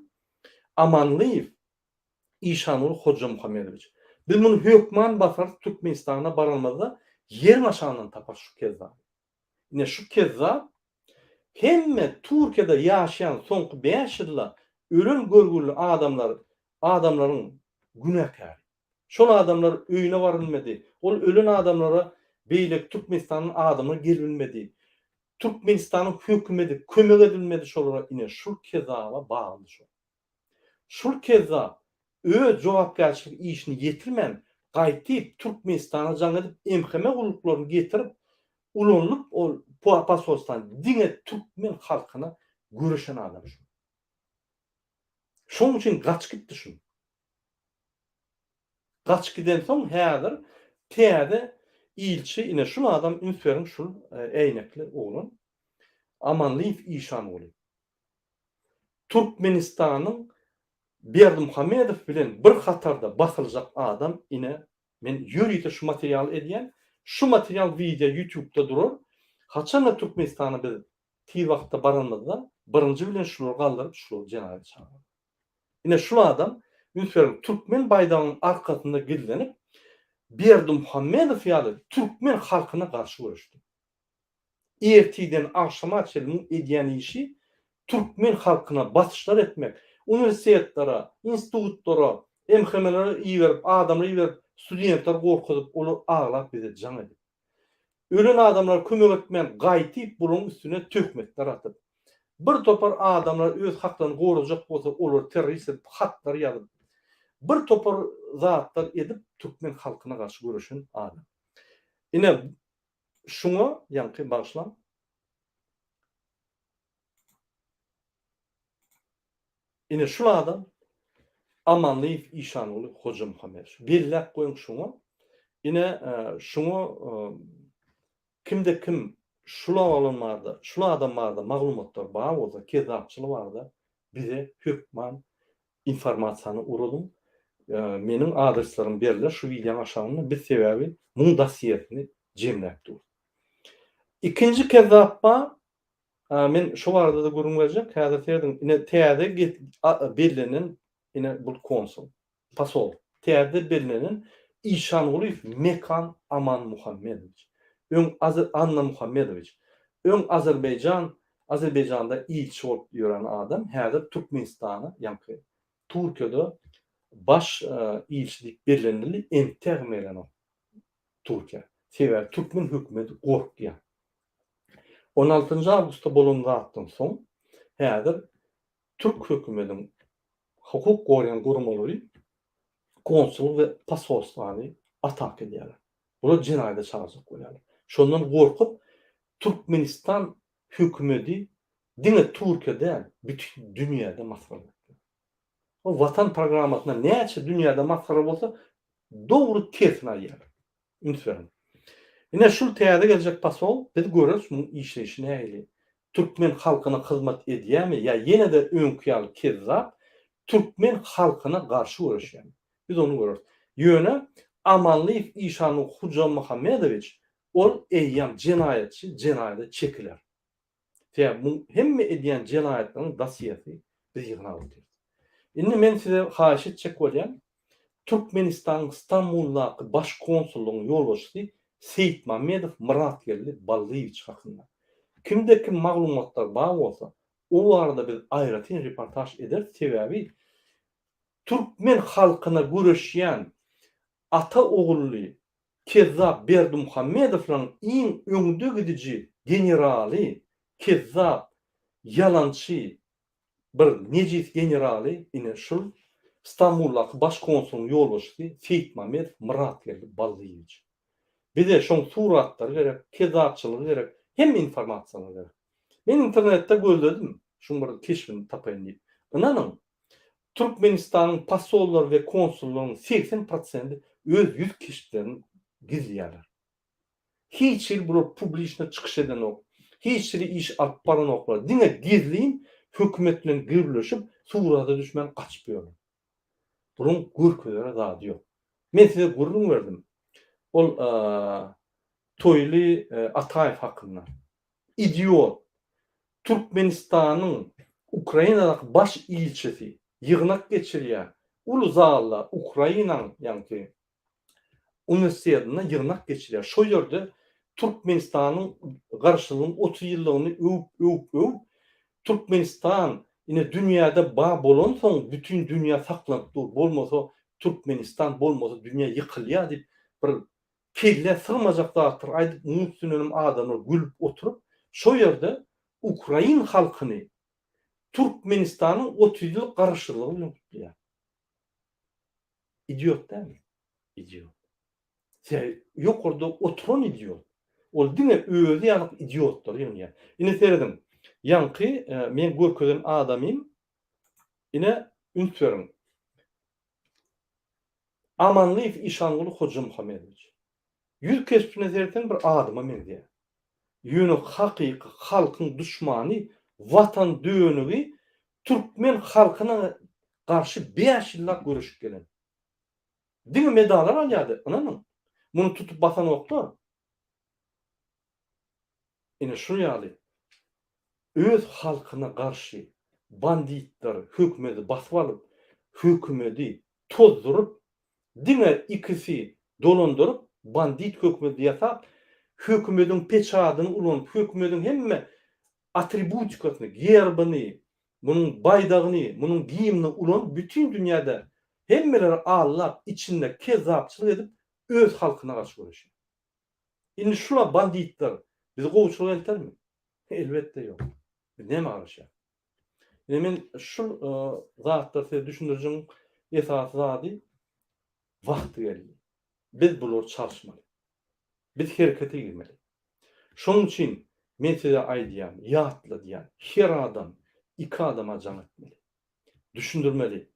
Amanlyýew Işanguly Hojamuhammedowiç. Biz muny hökman basarys Türkmenistana baranymyzda ýeriň aşagyndan taparys şu kezzaby. Ine şu kezzap hemme Türkiýede ýaşaýan soňky 5 ýylda ölen görgüli adamlar adamlaryň günäkäri. Şol adamlar öýüne barylmady. Ol ölen adamlara beýleki Türkmenistanyň adamlar gelibilmedi. Türkmenistanyň hökümedi kömek edilmedi şolara ine şul kezzaba bagly şol. Şul kezzap öz jogapkärçilik işini ýetirmän. Gaýtyp Türkmenistana jaň edip MHM gulluklaryny getirip ulanylyp ol posolstwany diňe türkmen halkyna göreşen adam şu. Şoň üçin gaçyp gitdi şu. Gaçyp gidensoň häzir täze ilçi ine şul adam üns beriň şul äýnekli oglan Amanlyýew Işanguly. Türkmenistanyň Berdimuhamedow bilen bir hatarda basyljak adam ine men ýörite şu materialy edýän şu material wideo ýutubda durar haçanda Türkmenistana biz tiz wagtda baranymyzda birinji bilen şulary galdyryp şulary jenaýata çagyrarys. Ine şul adam üns beriň türkmen baýdagynyň arkasynda gizlenip Berdimuhamedow ýaly türkmen halkyna garşy göreşdi. Ertirden agşama çenli muň edýän işi türkmen halkyna basyşlar etmek, uniwersitetlere, institutlara, MHM-lere iberip, adamlar iberip, studentleri gorkuzyp, olar aglap bize jaň edip. Ölen adamlara kömek etmän gaýtyp bularyň üstüne töhmetler atyp. Bir topar adamlar öz haklaryny gorajak bolsa olary terrorist edip hatlar ýazyp, bir topar zatlar edip türkmen halkyna garşy göreşen adam. Ine Şuňa ýaňky bagyşlaň. Ine şul adam Amanlyýew Işanguly Hojamuhammedowiç. Belläp goýuň şuňa. Ine şuňa kimde kim şul oglan barada, şul adam barada maglumatlar bar bolsa, kezzapçylyk barada bize hökman Informasiýany uralyň. Meniň adreslerim berler şu wideoň aşagynda biz sebäbi muň dosýesini jemläp durus. Ikinji kezzap bar. Men şo barada-da gürrüň berjek. Häzir serediň ine täze bellenen ine bu konsul, posol. Täze bellenen Işangulyýew Mekan Amanmuhammedowiç. Öň Annamuhammedowiç. Öň Azerbaýjan Azerbaýjanda ilçi bolup ýören adam häzir Türkmenistana, ýaňky Türkiýede baş ilçi diýip bellenildi, entegem gelenok Türkiýä. Sebäbi türkmen hökümeti gorkýar. On altynjy awgustda bolan zatdan soň häzir türk hökümediň hukuk goraýan guramalary konsullyk we posolstwany ataka edýärler. Bular jenaýata çagyrjak bolýarlar. Şondan gorkup Türkmenistan hökümedi diňe Türkiýe däl, bütin dünýäde masgara bolupdyr. O Watan programmasynda näçe dünýäde masgara bolsa, dogry tersini aýdýarlar. Üns beriň. Ine şul täze geljek posol, biz göreris muň işleýşi nähili. Türkmen halkyna hyzmat edýärmi ýa ýene-de öňki ýaly kezzap türkmen halkyna garşy göreşýärmi? Biz ony göreris. Ýöne Amanlyýew Işanly Hujamuhammedowiç Ol eýýäm jenaýatçy, jenaýada çekiler. Sebäbi muň hemme edýän jenaýatlarynyň dosýesi biz ýygnap otyrys. Indi men size haýyş etjek bolýan, Türkmenistanyň Stambuldaky Baş konsullygyň ýolbaşçysy Seýitmammedow Myratgeldi Ballyýewiç hakynda. Kimde kim maglumatlar bar bolsa, o barada biz aýratyn reportaž ederis, sebäbi türkmen halkyna göreşýän ata ogully Kezzap Berdimuhamedowlaň iň öňde gidiji generaly kezzap ýalançy bir nejis generaly ine şul Stambuldaky baş konsulyň ýolbaşçysy Seýitmamedow Myratgeldi Ballyýewiç. Bize şoň suratlary gerek, kezzapçylygy gerek, hemme informasiýalar gerek. Men internetde gözledim şuň bir keşbini tapaýyn diýip. Ynanyň Türkmenistanyň posollary we konsullarynyň 80 prosendi öz ýüz keşplerini gizleýärler. Hiç hili bular publiçno çykyş edenok, hiç hili iş alyp baranoklar, diňe gizlin hökümet bilen gürleşip, surata düşmän gaçyp ýörler. Bularyň görkezere zady ýok. Men size gürrüň berdim. Ol Toýly Ataýew hakynda. Idiot. Türkmenistanyň Ukrainadaky baş ilçisi ýygnak geçirýär. Uly zalda Ukrainaň ýaňky uniwersitetinde ýygnak geçirýär. Şo ýerde Türkmenistanyň Garaşsyzlygynyň 30 ýyllygyny öwüp, öwüp, öwüp, Türkmenistan ine dünýäde ba bolansoň bütin dünýä saklanyp dur, bolmasa Türkmenistan bolmasa dünýä ýykylýar diýip bir Kellä sygmajak zatlar aýdyp muň üstündenem adamlar gülüp oturyp şo ýerde ukrain halkyny Türkmenistanyň 30 ýyllyk garaşsyzlygy bilen gutlaýar. Idiot dälmi? Idiot. Sebäbi ýokarda oturan idiot. Ol diňe özi ýaly idiotlary ýygnaýar. Ine serediň, ýaňky meň görkezen adamym, ine üns beriň. Amanlyýew Işanguly Hojamuhammedowiç. Ýüz keşbine seretseň bir adama meňzeýär. Ýöne hakyky halkyň duşmany, watan dönügi, türkmen halkyna garşy bäş ýyllap göreşip gelen. Diňe medallar alýardy, ynanyň. Muny tutup basanoklar. Ine şu ýaly öz halkyna garşy banditler hökümedi basyp alyp, hökümedi tozduryp, diňe ikisi dolandyryp, bandit hökümedi ýasap, hökümediň peçadyny ulanyp, hökümediň hemme atributikasyny, gerbyny, munuň baýdagyny, munuň gimnini ulanyp bütin dünýäde hemmeleri aldap, içinde kezzapçylyk edip öz halkyna garşy göreşýär. Indi şula banditler bizi gowuçylyga eltermi? Elbetde ýok. Biz nämä garaşýarys? Ine men şul zatlary size düşündirjegiň esasy zady wagty geldi. Biz bulary çalyşmaly. Biz herekete girmeli. Şonuň üçin men size aýdýan, ýatladýan, her adam iki adama jaň etmeli. Düşündirmeli.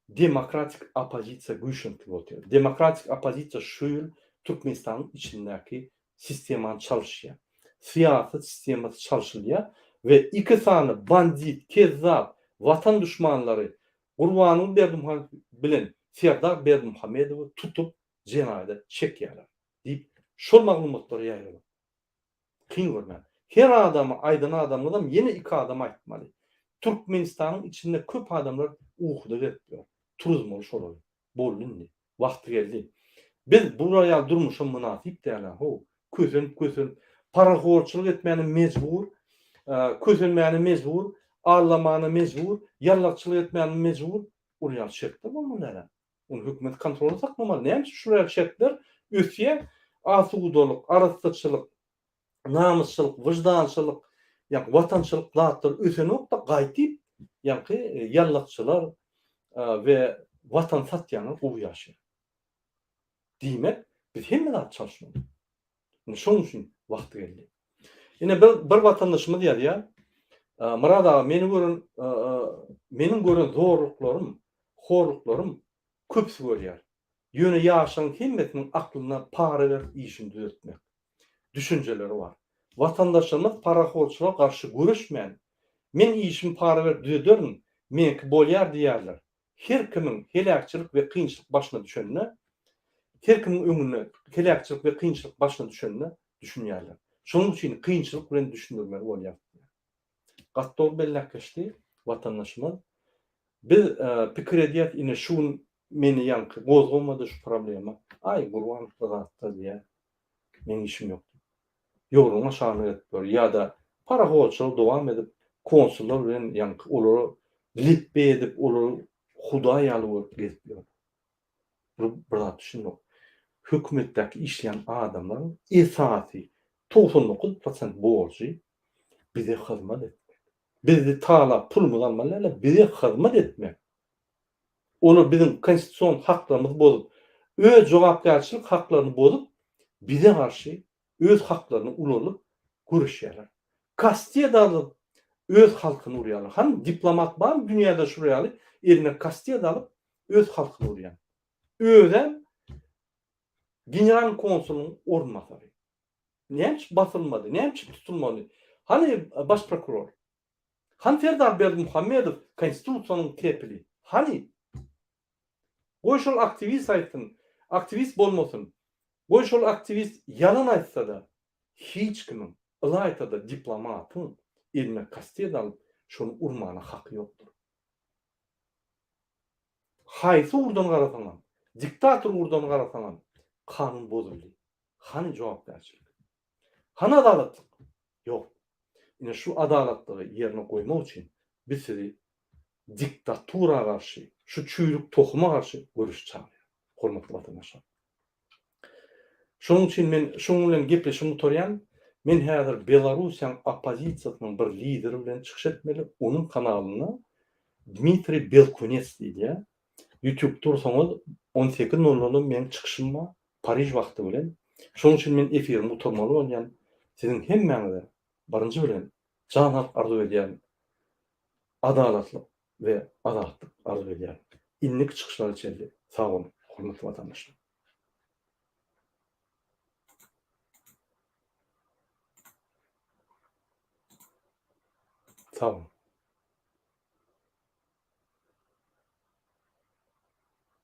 Demokratik oppozisiýa güýçlenip otyr. Demokratik oppozisiýa şu ýyl Türkmenistanyň içindäki sistemany çalyşýar. Syýasy sistemasy çalşylýar we iki sany bandit, kezzap, watan duşmanlary Gurbanguly Berdimuhamedow bilen Serdar Berdimuhamedowy tutup jenaýada çekýärler diýip şol maglumatlary ýaýradyň. Kyn görmän. Her adama aýdan adamyňyzam ýene iki adama aýtmaly. Türkmenistanyň içinde köp adamlar ukuda gezip ýör. Turuzmaly şolary. Boldy indi. Wagty geldi. Biz bular ýaly durmuşa mynasyp dälä how. Kösenip kösenip parahorçylyk etmäne mejbur, kösenmäne mejbur, allamana mejbur, ýallakçylyk etmäne mejbur. Ol ýaly şertler bolmaly dälä. Ony hökümet kontrolda saklamaly. Näme üçin şular ýaly şertler ösýär? Asudalyk, arassaçylyk, namysçylyk, wyždançylyk, ýa watançylyk zatlar ösenok-da, gaýtyp ýaňky ýallakçylar we watan satýanlar gowy ýaşaýar. Diýmek, biz hemme zady çalyşmaly. Indi şonuň üçin wagty geldi. Ine bir bir watandaşymyz ýazýar. Myrat aga meni gören meniň gören zorluklarym, horluklarym köpüsi görýär. Ýöne ýaşlaryň hemmesiniň aklynda para berip işini düzetmek düşünjeleri bar. Watandaşlarymyz parahorçylyga garşy göreşmän, men işimi para berip düzederin, meňki bolýar diýýärler. Her kimiň heläkçilik we kynçylyk başyna düşende, her kimiň öňünde heläkçilik we kynçylyk başyna düşende düşünýärler. Şonuň üçin kynçylyk bilen düşündirmeli bolýar. Gaty dogry belläp geçdi watandaşymyz. Biz pikir edýäs ine şu gün meni ýaňky gozgamady şu problema. Aý Gurbanow bir zatlar diýýär. Meň işim ýok diýip. Ýogrugyň aşagyna gezip ýör. Ýa-da parahorçylygy dowam edip konsullar bilen ýaňky olara lepbe edip olary hudaý ýaly görüp gezip ýör. Bir bir zat düşünmek. Hökümetdäki işleýän adamlaryň esasy 99 prosent borjy bize hyzmat etmek. Bizi talap pulumyzy almaly däl-de, bize hyzmat etmek. Olar biziň konstitusion haklarymyzy bozup, öz jogapkärçilik haklaryny bozup, bize garşy öz haklaryny ulanyp göreşýärler. Kastet alyp öz halkyny urýarlar. Hany diplomat barmy dünýäde şular ýaly eline kastet alyp öz halkyny urýan. Özem generalnyý konsulyň orunbasary. Näme üçin basylmady? Näme üçin tutulmady? Hany baş prokuror? Hany Serdar Berdimuhamedow konstitusiýanyň kepili? Hany? Goý şol aktiwist aýtsyn, aktiwist bolmasyn. Goý şol aktiwist ýalan aýtsa-da, hiç kimiň, ylaýta-da diplomatyň eline kastet alyp şony urmana haky ýokdur. Haýsy ugurdan garasaňam, diktator ugurdan garasaňam kanun bozuldy. Hany jogapkärçilik? Hany adalatlyk? Ýok. Ine şu adalatlygy ýerine goýmak üçin biz sizi diktatura garşy, şu çüýrük tohuma garşy göreşe çagyrýarys, hormatly watandaşlar. Şonuň üçin men şunuň bilen gepleşigimi gutarýan. Men häzir Belarussiýanyň oppozisiýasynyň bir lideri bilen çykyş etmeli. Onuň kanalynda Dmitriý Belkunets diýilýär. Ýutubda ursaňyz on sekiz nol nolda meň çykyşym bar. Pariž wagty bilen. Şonuň üçin men efirimi gutarmaly bolýan. Siziň hemmäňize birinji bilen jan saglyk arzuw edýärin. Adalatlyk we azatlyk arzuw edýärin. Indiki çykyşlara çenli sag boluň, hormatly watandaşlar. Sag boluň.